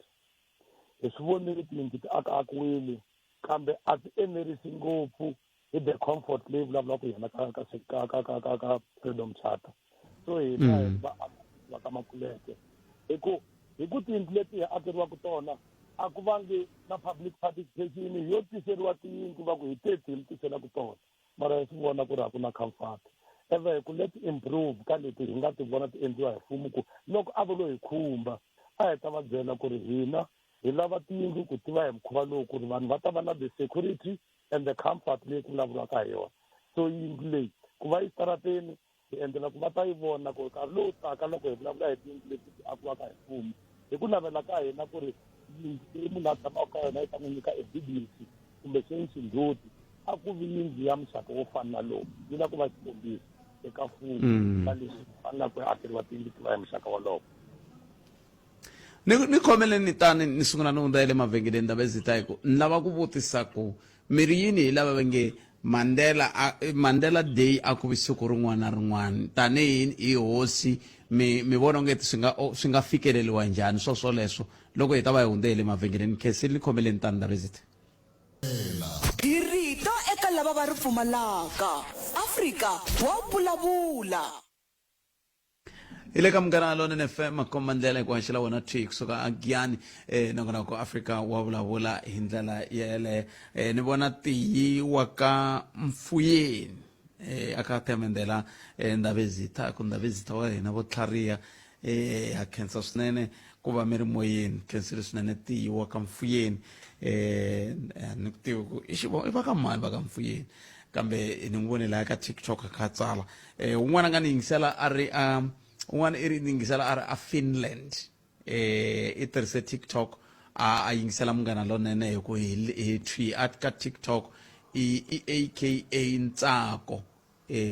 Speaker 17: Hi swi vonile tiyindlu ti aka-akiwile kambe a ti enerisi ngopfu hi the comfort leyi vulavulaka yona ka ka ka ka ka ka ka Freedom Charter. So hina hi va va ka Makuleke hi ku Hi ku tiyindlu leti hi akeriwaka tona a ku vangi na public participation, hi yo tiseriwa tiyindlu va ku hi teti hi mi tiselaka tona, mara hi swi vona ku ri a ku na comfort. Eve hi ku let improve ka leti hi nga ti vona ti endliwa hi mfumo, ku loko a va lo hi khumba a hi ta va byela ku ri hina hi lava tiyindlu ku tiva hi mukhuva lowu, ku ri vanhu va ta va na the security and the comfort leyi ku vulavuriwaka hi yona. So yindlu leyi ku va exitarateni hi endlela ku va ta yi vona ku nkarhi lowu taka loko hi vulavula hi tiyindlu leti ti akiwaka hi mfumo, hi ku navela ka hina ku ri yindlu leyi munhu a tshamaka ka yona yi ta n'wi nyika e dignity kumbe xeni xindzhuti, a ku vi yindlu ya muxaka wo fana na lowu, yi lava ku va xikombiso eka mfumo ka leswi fanelaka ku akeriwa tiyindlu ti va ya muxaka wolowo.
Speaker 1: Ni khomeleni tani ni sungula ni hundza ya le mavhengeleni, Ndabezitha, hi ku ni lava ku vutisa ku mi ri yini hi lava va nge Mandela a, Mandela Day a ku vi siku rin'wana na rin'wana, tanihi hi hosi mi vona onge swi nga fikeleriwa njhani swo swoleswo loko hi ta va hi hundze hi le mavhengeleni? Khensile, ni khomeleni tani, Ndabezitha.
Speaker 9: Hi rito eka lava va ri pfumalaka. Afrika wa vulavula.
Speaker 1: Hi le ka Munghana Lonene FM, makomba ndlela hi ku haxela wona thwi kusuka a Giyani. Nakona ku Afrika wa vulavula hi ndlela yeleyo. Ni vona tiyi wa ka Mfuyeni aka themendela Ndabezitha, ku Ndabezitha wa hina vo tlhariha. Ha khensa swinene ku va mi ri moyeni, khensile swinene tiyi wa ka Mfuyeni. Ni ku tivi ku i xivo i va ka mani va ka Mfuyeni, kambe ni n'wi vone laya ka TikTok a kha a tsala. Un'wana a nga ni yingisela a ri a un'wana i ri ni yingisela a ri a Finland, i tirhise TikTok a yingisela Munghana Lonene hi ku hi thwi a ka TikTok i aka Ntsako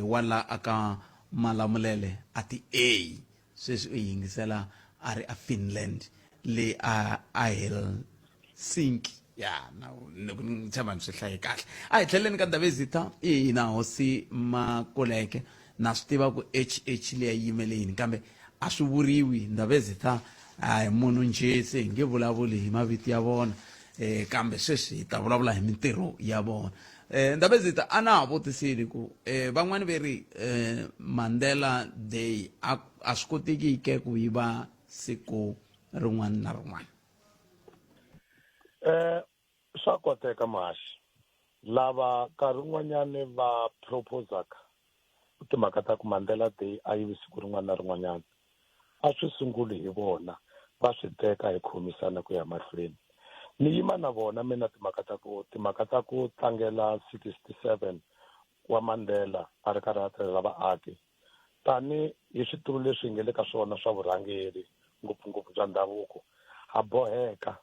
Speaker 1: wa la aka Malamulele a ti a sweswi u yingisela a ri a Finland le a Helsinki. Ya na ni tshemba ni swi hlaye kahle. A hi tlheleni ka Ndabezitha. Ina hosi Makuleke, na swi tiva ku HH leyi yimele yini, kambe a swi vuriwi Ndabezitha a hi munhu njhe, se hi nge vulavuli hi mavito ya vona, kambe sweswi hi ta vulavula hi mintirho ya vona. Ndabezitha, a na ha vutisile ku van'wani ve ri Mandela Day a swi koteki ke ku yi va siku rin'wana na rin'wana?
Speaker 17: Swa koteka muhaxi. Lava nkarhi wun'wanyani va proposaka timhaka ta ku Mandela Day a yi vi siku rin'wana na rin'wanyana, a swi sunguli hi vona, va swi teka hi khomisana ku ya mahlweni. Ni yima na vona mina timhaka ta ku tlangela 67 wa Mandela a ri karhi a tirhela vaaki tani hi switulu leswi hi nga le ka swona swa vurhangeri, ngopfungopfu bya ndhavuko, ha boheka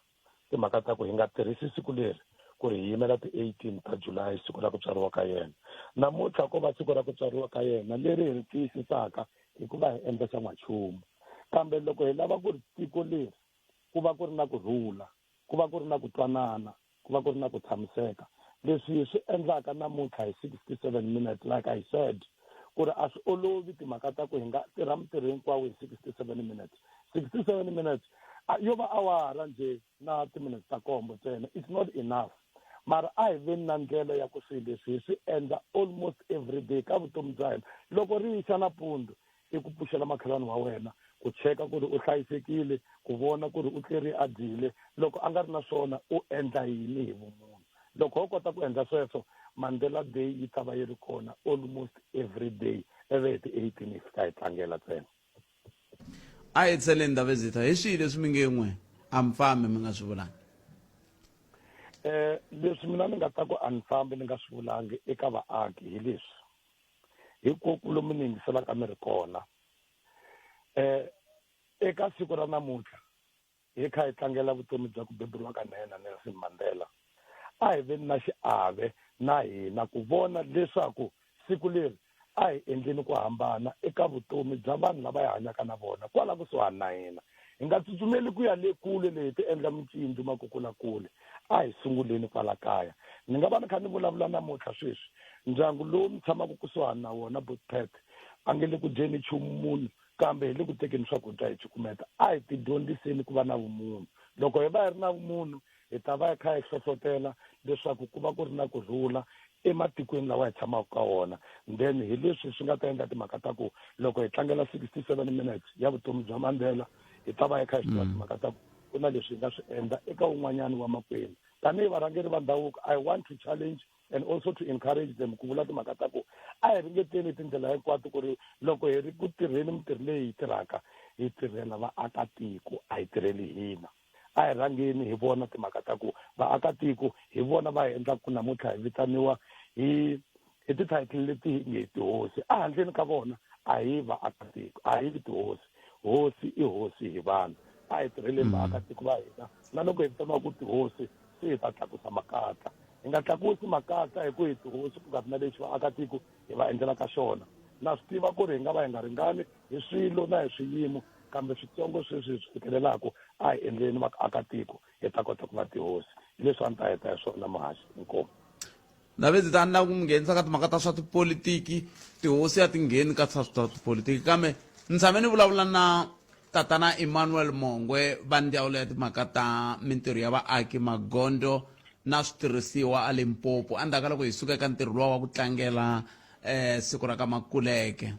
Speaker 17: timhaka ta ku hi nga tirhisi siku leri ku ri hi yimela ti 18 ta July, siku ra ku tswariwa ka yena. Namuntlha ko va siku ra ku tswariwa ka yena leri hi ri tiyisisaka hi ku va hi endla xa n'wanchumu, kambe loko hi lava ku ri tiko leri ku va ku ri na ku rhula, ku va ku ri na ku twanana, ku va ku ri na ku tshamiseka, leswi hi swi endlaka namuntlha hi 67 minutes, like I said ku ri a swi olovi timhaka ta ku hi nga tirha mintirho hinkwawo hi 67 minutes. 67 minutes yo va awara nje na timinutes ta kombo ntsena, it's not enough. Mara a hi veni na ndlela ya ku swilo leswi hi swi endla almost every day ka vutomi bya hina. Loko ri yixa nampundzu, i ku pfuxela makhelwani wa wena, ku cheka ku ri u hlayisekile, ku vona ku ri u tleri a dyile, loko a nga ri na swona u endla yini hi vumunhu. Loko ho kota ku endla sweswo, Mandela Day yi ta va yi ri kona almost every day, ivi hi ti 18 hi fika hi tlangela ntsena.
Speaker 1: A hi tsheleni Ndabezitha, hi swihi leswi mi nge n'we a mi fambi mi nga swi vulangi?
Speaker 17: Leswi mina ni nga ta ku a ni fambi ni nga swi vulangi eka vaaki hi leswi. Hikoku lomu ni yingiselaka mi ri kona. Eka siku ra namuntlha hi kha hi tlangela vutomi bya ku beburiwa ka nhenha Nelson Mandela, a hi veni na xiave na hina ku vona leswaku siku leri a hi endleni ku hambana eka vutomi bya vanhu lava hi hanyaka na vona kwala kusuhani na hina. Hi nga tsutsumeli ku ya le kule le hi ti endla mincindzu makukulakule. A hi sunguleni kwala kaya. Ni nga va ni kha ni vulavula namuntlha sweswi, ndyangu lowu ni tshamaka kusuhani na wona, Botpet, a nge le ku dyeni nchumu munhu, kambe hi le ku tekeni swakudya hi cukumeta. A hi tidyondziseni ku va na vumunhu. Loko hi va hi ri na vumunhu, hi ta va hi kha hi hlohlotela leswaku ku va ku ri na ku rhula ematikweni lawa hi tshamaka ka wona. Then hi leswi swi nga ta endla timhaka ta ku loko hi tlangela 67 minutes ya vutomi bya Mandela, Hi ta va hi kha hi swi tiva timhaka ta ku ku na leswi hi nga swi endla eka un'wanyana wa makwenu. Tanihi varhangeri va ndhavuko, I want to challenge and also to encourage them ku vula timhaka ta ku a hi ringeteni hi tindlela hinkwato ku ri loko hi ri ku tirheni mintirho leyi hi tirhaka, hi tirhela vaakatiko, a hi tirheli hina. A hi rhangeni hi vona timhaka ta ku vaakatiko hi vona va hi endlaka ku namuntlha hi vitaniwa hi hi ti-title leti hi nge tihosi. Ehandleni ka vona a hi vaakatiko, a hi vi tihosi. Hosi i hosi hi vanhu. A hi tirheleni vaakatiko va hina, na loko hi vitaniwa ku tihosi se hi ta tlakusa makatla. Hi nga tlakusi makatla hi ku hi tihosi ku nga ri na lexi vaakatiko hi va endlelaka xona. Na swi tiva ku ri hi nga va hi nga ringani hi swilo na hi swiyimo, kambe switsongo sweswi hi swi fikelelaka a hi endleni vaakatiko hi ta kota ku va tihosi. Hi leswi a ni ta heta hi swona muhaxi. Inkomu.
Speaker 1: Ndhavezita a ni lava ku mi nghenisa ka timhaka ta swa tipolitiki, tihosi a ti ngheni ka swa swa tipolitiki, kambe ni tshame ni vulavula na tatana Emmanuel Mongwe va ndzawulo ya timhaka ta mintirho ya vaaki, magondzo na switirhisiwa a Limpopo endzhaku ka loko hi suka eka ntirho luwa wa ku tlangela eh, siku ra ka Makuleke,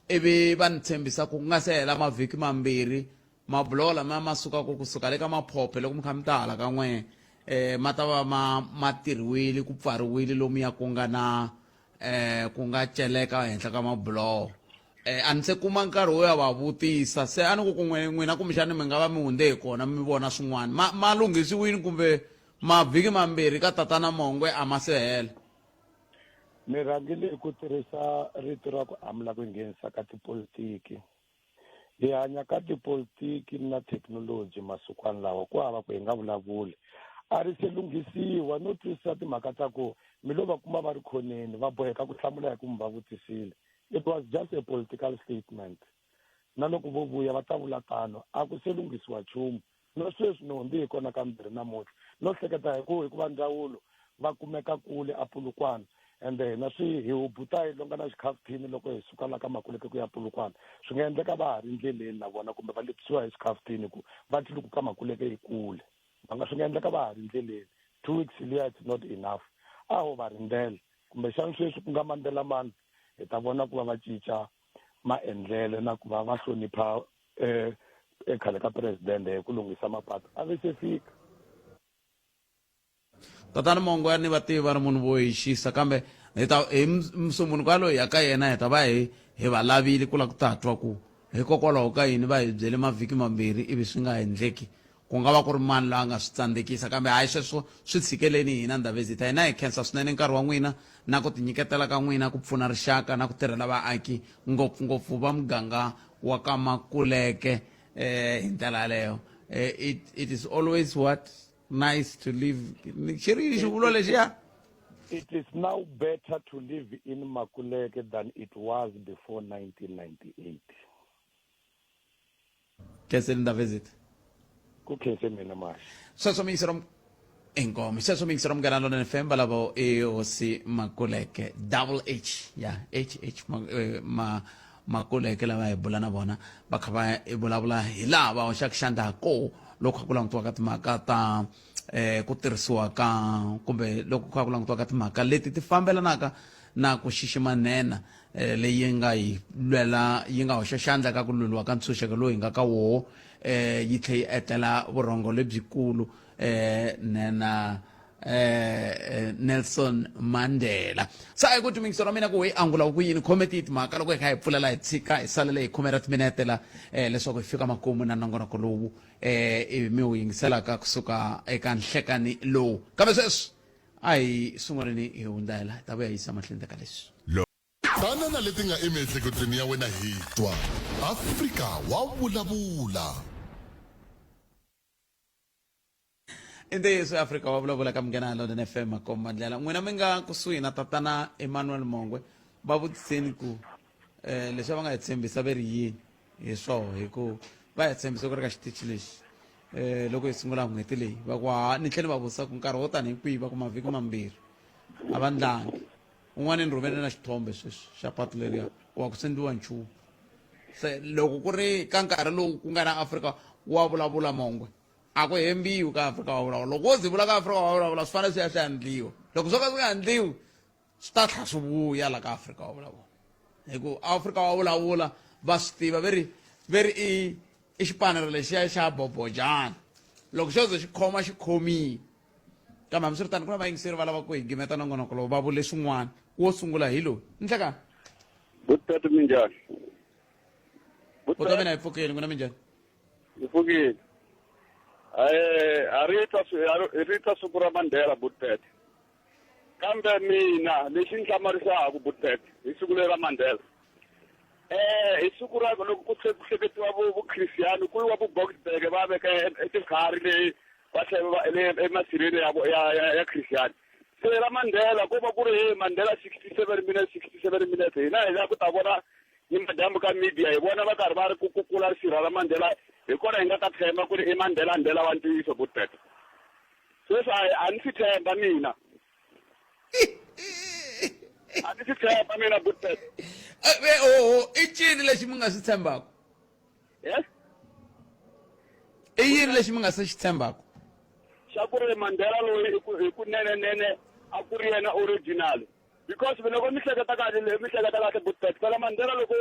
Speaker 1: ivi va ni tshembisa ku ku nga se hela mavhiki mambirhi mabuloho lama ma sukaka kusuka le ka maphophe loko mi kha mi ta hala ka n'we eh ma ta va ma ma tirhiwile ku pfariwile lomuya ku nga na eh ku nga celeka henhla ka mabuloho. Eh a ni se kuma nkarhi wo ya va vutisa, se a ni ku ku n'we n'wina kumbexani mi nga va mi hundze hi kona mi vona swin'wana. Ma ma lunghisiwile kumbe mavhiki mambirhi ka tatana Mongwe a ma se hela?
Speaker 17: Mi rhangile hi ku tirhisa rito ra ku a mi la ku nghenisa ka tipolitiki. Hi hanya ka tipolitiki na thekinoloji masikwani lawa, ku hava ku hi nga vulavuli. A ri se lunghisiwa no twisisa timhaka ta ku mi lo va kuma va ri khoneni, va boheka ku hlamula hi ku mi va vutisile. It was just a political statement. Na loko vo vuya va ta vula tano, a ku se lunghisiwa nchumu. No sweswi ni hundze hi kona kambirhi namuntlha, no hleketa hi ku hikuva ndzawulo va kumeka kule a Polokwane, ende hina swi hi hubuta hi longa na xikhafuthini loko hi suka la ka Makuleke ku ya Polokwane. Swi nga endleka va ha ri ndleleni na vona kumbe va letisiwa hi xikhafuthini ku va twile ku ka Makuleke yi kule. Va nga swi nga endleka va ha ri ndleleni. 2 weeks liya it's not enough. A ho va rindzela. Kumbexana sweswi ku nga Mandela month hi ta vona ku va va cinca maendlele na ku va va hlonipha eh ekhale ka presidente hi ku lunghisa mapatu a ve se fika.
Speaker 1: Tatana Mongo ya ni va tivi va ri munhu vo hi xisa, kambe hi ta hi musumbunuko yaloyi ya ka yena hi ta va hi hi va lavile ku la ku ta twa ku hikokwalaho ka yini va hi byele mavhiki mambirhi ivi swi nga endleki. Ku nga va ku ri mani loyi a nga swi tsandzekisa, kambe hayi sweswo swi tshikeleni hina Ndhavezitha. Hina hi khensa swinene nkarhi wa n'wina na ku tinyiketela ka n'wina ku pfuna rixaka na ku tirhela vaaki, ngopfu-ngopfu va muganga wa ka Makuleke eh, hi ndlela yaleyo. Eh, it is always what nice to live. Xi ri yini xivulwa lexiya?
Speaker 17: It is now better to live in Makuleke than it was before 1998.
Speaker 1: Khenseni Ndhavezitha.
Speaker 17: Ku khense mina Mashi.
Speaker 1: Sweswo mi yingisela inkomo. Sweswo mi yingisela Munghana Lonene FM valavo i hosi Makuleke double H ya H H ma, eh, ma Makuleke lava hi bula na vona va kha va hi vulavula hi laha va hoxaka xandla ha koho loko kha ku langutiwa ka timhaka ta eh, ku tirhisiwa ka kumbe loko kha ku langutiwa ka timhaka leti ti fambelanaka na ku xixima nhenha eh, leyi nga yi lwela yi nga hoxa xandla ka ku lweliwa ka ntshunxeko lowu hi nga ka woho eh, yi tlhe yi etlela vurhongo lebyikulu eh, nhenha eh, Nelson Mandela. Sa hi ku timingiso ra mina ku hi angula ku yini khome ti timhaka loko hi kha hi pfulela hi tshika hi salele hi khume ra timinete la eh, leswaku hi fika makumu na nongonoko lowu eh, ivi mi wu yingiselaka kusuka eka nhlekani lowu. Kambe sweswi a hi sunguleni hi hundzela hi ta vuya hi yisa mahlweni ka leswi.
Speaker 3: Tana na leti nga emiehleketweni ya wena hi twa. Afrika wa vulavula.
Speaker 1: I ntiyiso Afrika wa vulavula ka Munghana Lonene FM makomba ndlela. N'wina mi nga kusuhi na tatana Emmanuel Mongwe va vutiseni ku eh leswi va nga hi tshembisa ve ri yini hi swoho hi ku va hi tshembise ku ri ka xitichi lexi eh loko hi sungula n'hweti leyi va ku ha ni tlhela va vutisa ku nkarhi wo tani hi kwihi va ku mavhiki mambirhi a va ndlangi un'wana ni rhumele na xithombe sweswi xa patu leriya ku va ku sendliwa nchumu se loko ku ri ka nkarhi lowu ku nga na Afrika wa vulavula Mongwe a ku hembiwi ka Afrika wa vulavula loko wo zi vula ka Afrika wa vulavula swi fanele swi ya swi ya ndliwa loko swo ka swi nga ndliwi swi ta tlha swi vuya la ka Afrika wa vulavula hi ku Afrika wa vulavula va swi tiva ve ri ve ri i I xipanelo lexiya xa bobojana loko xo ze xi khoma xi khomile kambe hambiswiritano ku na vayingiseri va lava ku hi gimeta nongonoko lowu va vule swin'wana wo sungula hi loyi nhlekani
Speaker 14: Butati minjhani?
Speaker 1: Buti wa mina hi pfukile n'wina minjhani?
Speaker 14: Hi pfukile. Eh, a ri twa a ri twa siku ra Mandela Butati. Kambe mina lexi ni hlamarisaka Butati hi siku leri ra Mandela. Eh, hi siku ra loko ku ku hleketiwa vukristiyani ku yiwa vu-Boksburg va veka etikhari leyi va tlhela va le emasirheni ya ya ya, ya Christian. Se ra Mandela ko va ku ri hey Mandela 67 minutes 67 minutes hina hi lava ku ta vona ni madyambu ka media hi vona va karhi va ri ku kukula sirha ra Mandela hi kona hi nga ta tshemba ku ri i Mandela Ndela wa ntiyiso Butbet. Sweswi a a ni swi tshemba mina. A ni swi tshemba mina Butbet.
Speaker 1: Eh, oho i cini lexi mi nga swi tshembaka?
Speaker 13: Yes.
Speaker 1: I yini lexi mi nga se xi tshembaka?
Speaker 13: Xa ku ri Mandela loyi hi ku hi ku nene nene a ku ri yena original. Because loko mi hleketa kahle mi hleketa kahle Butbet phela Mandela loko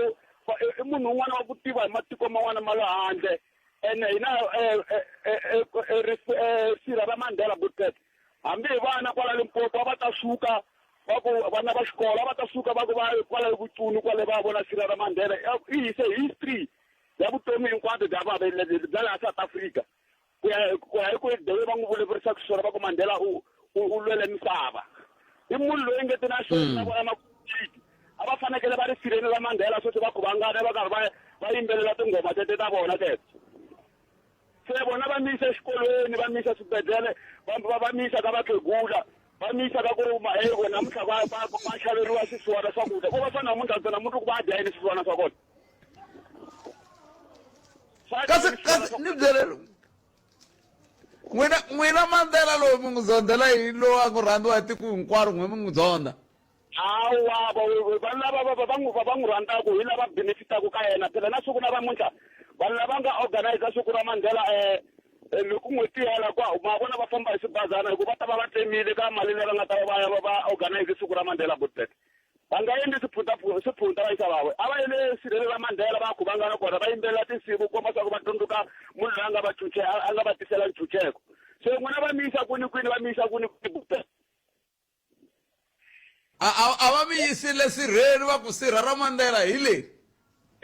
Speaker 13: i munhu un'wana wa ku tiva hi matiko man'wana ma le handle ene hina sirha ra Mandela Butbet hambi hi vana kwala Limpopo a va ta suka va ku vana va xikolo a va ta suka va ku va kwala eVucuni kwale va ya vona sirha ra Mandela i hise history ya vutomi hinkwabyo bya va bya laha South Africa ku ya ku ya hi ku the way va n'wi vulavurisaka xiswona va ku Mandela u u lwele misava i munhu loyi nge ti na xona na vona mapolitiki a va fanekele va ri sirheni ra Mandela sweswi va khuvangana va karhi va va yimbelela tinghoma tete ta vona teto se vona va mi yisa exikolweni va mi yisa swibedhlele va va va mi yisa ka vakhegula va mi yisa ka ku ri maheko namuntlha va va va xaveriwa swisiwana swakudya ko va swa namuntlha ntsena mundzuku va dya yini swisiwana swa kona
Speaker 1: kasi kasi ni byele n'wina n'wina Mandela loyi mi n'wi zondela yini lowu a ku rhandziwa hi tiko hinkwaro n'we mi n'wi zonda
Speaker 13: hawa vanhu lava va va n'wi va n'wi rhandzaka hi lava benefitaka ka yena phela na siku na vamuntlha vanhu lava nga organize siku ra Mandela um loko n'hweti hela kwa ma vona va famba hi swibazana hikuva va ta va va tsemile ka mali leyi va nga ta va va ya va va organize siku ra Mandela Butbet va nga endli swiphunta swiphunta va yisa vawe a va yele sirhele ra Mandela va khuvangana kona va yimbelela tinsimu komba swa ku va tsundzuka munhu loyi a nga va chuche a nga va tisela ntshunxeko se n'wina va mi yisa kwini kwini va mi yisa kwini kwini Butbet
Speaker 1: a a a va mi yisile sirheni va ku sirha ra Mandela hi leri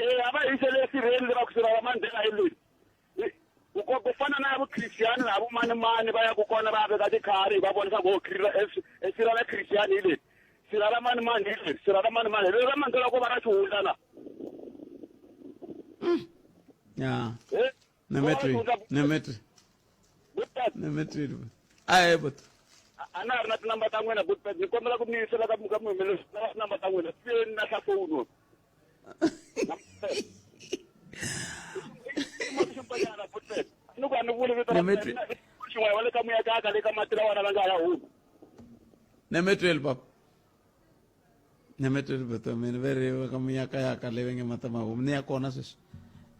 Speaker 13: ee a va yisele sirheni va ku sirha ra Mandela hi leri ku ku fana na vukristiyani na vumanimani va ya ku kona va ya veka tikhari va vona swa ku e sirha ra kristiyani hi leri sirha ra manimani hi leri sirha ra manimani hi leri ra Mandela ko va ra xihundla na
Speaker 1: ya nemetri nemetri nemetri aye but
Speaker 13: a na ha ri na tinamba ta n'wina butpet ni kombela ku mi yisela ka ka muhumelerisi na tinamba ta n'wina siyeni na hla foni ni ku a ni vuli vito ra xin'wana wa le ka muyakaka le ka mati lawana va nga ya humi
Speaker 1: nemetweli papa nemetweli buti mina ve ri va ka muyakayaka leyi va nge mata mahomu ni ya kona sweswi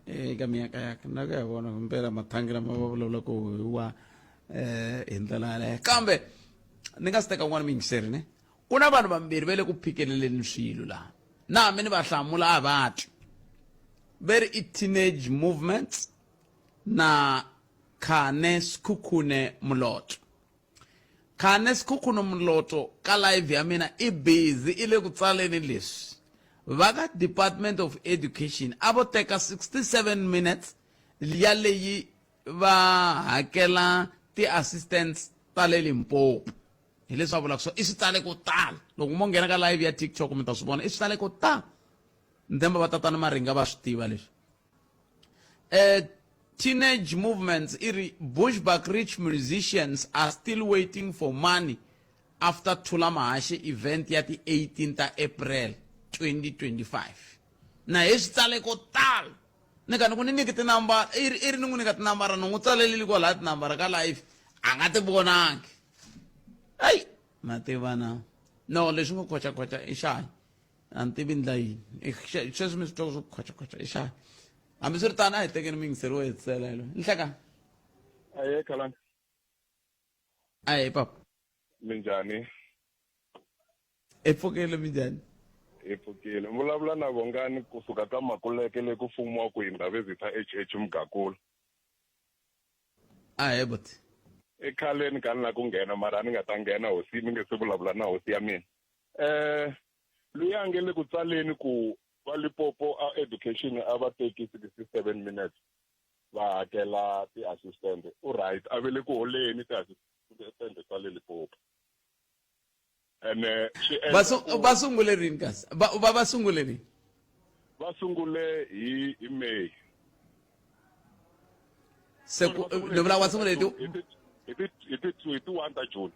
Speaker 1: eka miyakayaka na ku ya vona mpela mathangi lama va vulavulaka hi wa um hi ndlela yaleyo kambe ni nga si teka un'wana muyingiseri ne ku na vanhu vambirhi va le ku phikeleleni swilo laha na hambi ni va hlamula a va twi ve ri i teenage movements na khane sikhukhune mulotso Khane Sikhukhune Moloto ka live ya mina i busy i le ku tsaleni leswi. Va ka Department of Education a vo teka 67 minutes ya leyi va hakela ti-assistants ta le Limpopo. Hi leswi va vulaka swona. I swi tsale ko tala. Loko mo nghena ka live ya TikTok mi ta swi vona. I swi tsale ko tala. Ni tshemba va tatana Maringa va swi tiva leswi. Eh, teenage movements i ri Bushbuck Rich musicians are still waiting for money after Thula Mahashe event ya ti 18 ta April 2025. Na hi swi tsale ko tala. Ni ka ni ku ni nyike tinambara i ri i ri ni n'wi nyika tinambara ni n'wi tsalelile kwalaya tinambara ka live a nga ti vonangi. Ayi ma tiva na. No leswi ngo khocha khocha i xanyi. A ni tivi ndla yini. Sweswi mi swi twa swo khocha khocha i xanyi. Hambiswiritano a hi tekeni muyingiseri wo hetisela yilo. Nhlekani.
Speaker 15: Aye Khalani.
Speaker 1: Aye papa.
Speaker 15: Minjhani?
Speaker 1: Hi pfukile minjhani?
Speaker 15: Hi pfukile. Mi vulavula na Vongani kusuka ka Makuleke le ku fumiwaku hi Ndhavezitha HH Mugakula.
Speaker 1: Ahee buti.
Speaker 15: I khaleni ka ni la ku nghena mara a ni nga ta nghena hosi mi nge se vulavula na hosi ya mina. Eh luya a nge le ku tsaleni ku va Limpopo a education a va teki 67 minutes va hakela ti-assistant u right a ve le ku holeni ti-assistant ta le Limpopo. Ene swi
Speaker 1: Va endla ku va sungule rini kasi? Va va va sungule rini?
Speaker 15: Va sungule hi hi May.
Speaker 1: Se ku ni vula va sungule hi ti
Speaker 15: hi ti hi ti hi ti hi ti 1 ta June.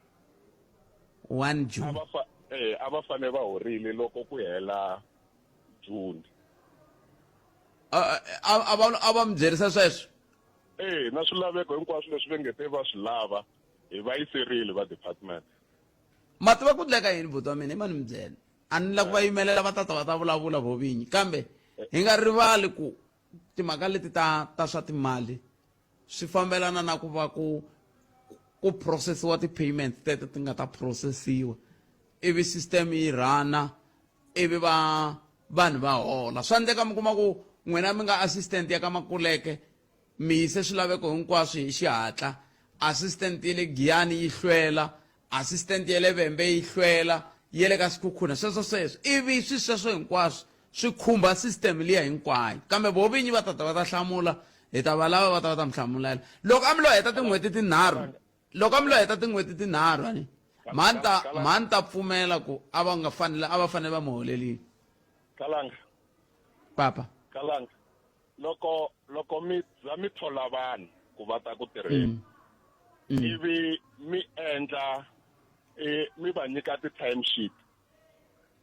Speaker 1: 1 June.
Speaker 15: A va fa eh a va fane va horile loko ku hela June.
Speaker 1: A a a va a va mi byerisa sweswo?
Speaker 15: Eh na swilaveko hinkwaswo leswi va nge te va swi lava hi va yiserile va department.
Speaker 1: Ma tiva ku ndleka yini buti wa mina i mani mi byela a ni la ku va yimelela va tata va ta vulavula vo vinyi kambe hi nga rivali ku timhaka leti ta ta swa timali swi fambelana na ku va ku ku processiwa ti-payment teto ti nga ta processiwa ivi system yi rhana ivi va vanhu va hola swa endleka mi kuma ku n'wina mi nga assistant ya ka makuleke Mi yise swilaveko hinkwaswo hi xihatla. Assistant ya le Giyani yi hlwela, assistant ya le Vhembe yi hlwela, ya le ka Sekhukhune sweswo sweswo. Ivi swi sweswo hinkwaswo swi khumba system liya hinkwayo. Kambe voho vinyi va ta ta va ta hlamula, hi ta va lava va ta va ta mi hlamulela. Loko a mi lo heta tin'hweti tinharhu, loko a mi lo heta tin'hweti tinharhu a ni, mhani ta mhani ta pfumela ku a va nga fanele a va fanele va mi holelile.
Speaker 15: Kalanga.
Speaker 1: Papa.
Speaker 15: Kalanga. Loko loko mi za mi thola vanhu ku va ta ku tirheni mm. Mm. ivi mi endla e, mi va nyika ti-time sheet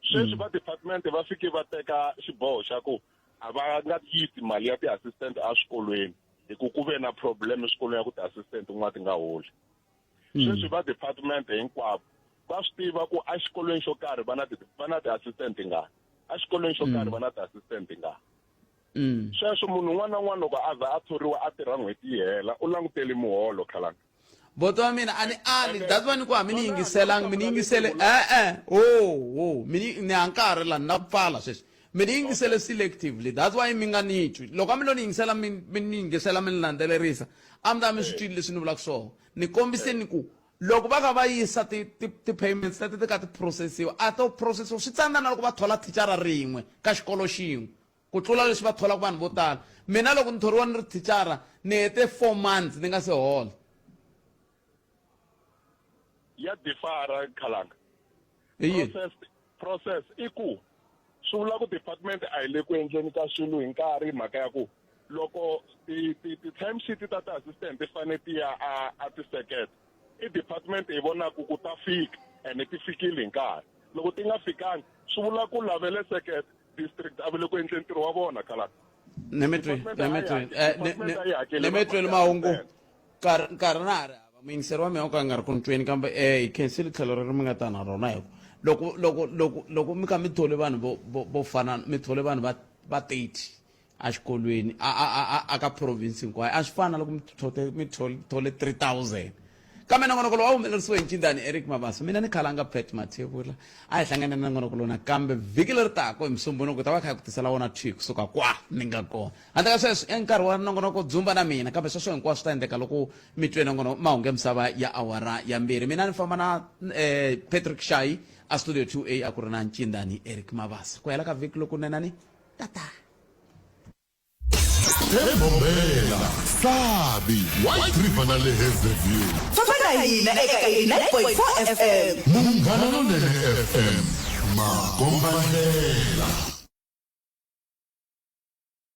Speaker 15: sweswi mm. va department va fike va teka xiboho xa ku a va nga yisi mali ya ti-assistant eswikolweni hi ku ku ve na problem eswikolweni ya ku ti-assistant tin'wana ti nga holi sweswi va department hinkwavo va swi tiva ku exikolweni xo karhi va na va na ti-assistant tingani exikolweni xo karhi va na ti-assistant tingani Mm. Sweswo munhu un'wana na un'wana loko a za a thoriwa a tirha n'hweti yi hela u langutele muholo khalanga.
Speaker 1: Boto wa mina a ni ali that's why ni ku a mi ni yingiselangi mi ni yingisele e-e oh oh mi ni ni ha nkarhi la ni na ku pfala sweswi mi ni yingisele selectively that's why mi nga ni twi loko a mi lo ni yingisela mi mi ni yingisela mi ni landzelerisa a mi ta mi swi twile leswi ni vulaka swona ni kombise ni ku loko va kha va yisa ti-payments ti, ti leti ti ka ti processiwa a to processiwa swi tsandza na loko va thola thicara rin'we ka xikolo xin'we ku tlula leswi va tholaka vanhu vo tala mina loko ni thoriwa ni ri thicara ni hete four months ni nga se hola
Speaker 15: ya difara khalanga
Speaker 1: process
Speaker 15: process i ku swi vula ku department a yi le ku endleni ka swilo hi nkarhi mhaka ya ku loko ti-time sheet ta ti-assistant ti fanele ti ya a a ti-sekete i department yi vonaka ku ta fika ene ti fikile hi nkarhi loko ti nga fikangi swi vula ku lavele sekete district a va le ku endleni ntirho wa vona khalanga
Speaker 1: nemetweni mahungu nkarhi na ha ri hava muyingiseri wa mina o ka nga ri ku ni tweni kambe um hi khensile tlhelo reri mi nga ta na rona hi ku loko loko loko loko mi kha mi thole vanhu vo vo vo fana mi thole vanhu va va 30 exikolweni a a a a ka province hinkwayo a swi fani na loko mi thole mi thole thole 3000 kambe nongonoko lowu a humelerisiwe hi ncindani eric mabaso mina ni khalanga pet mathevula a hi hlangane na nongonoko lowu nakambe vhiki leri taka hi musumbunuko ta va kha hi ku tisela wona thwi kusuka kwa ni nga kona handle ka sweswo i nkarhi wa nongonoko dzumba na mina kambe sweswo hinkwaswo swi ta endleka loko mi twe nongonoko mahungu ya misava ya awara ya mbirhi mina ni famba na eh, patrick shayi a studio 2a a ku ri na ncindani eric mabasa ku hela ka vhiki lokunenani tata
Speaker 3: Ebombela, Sabi, White River na le Hazyview.
Speaker 9: Famba na hina eka 89.4 FM.
Speaker 3: Munghana Lonene FM, makombandlela.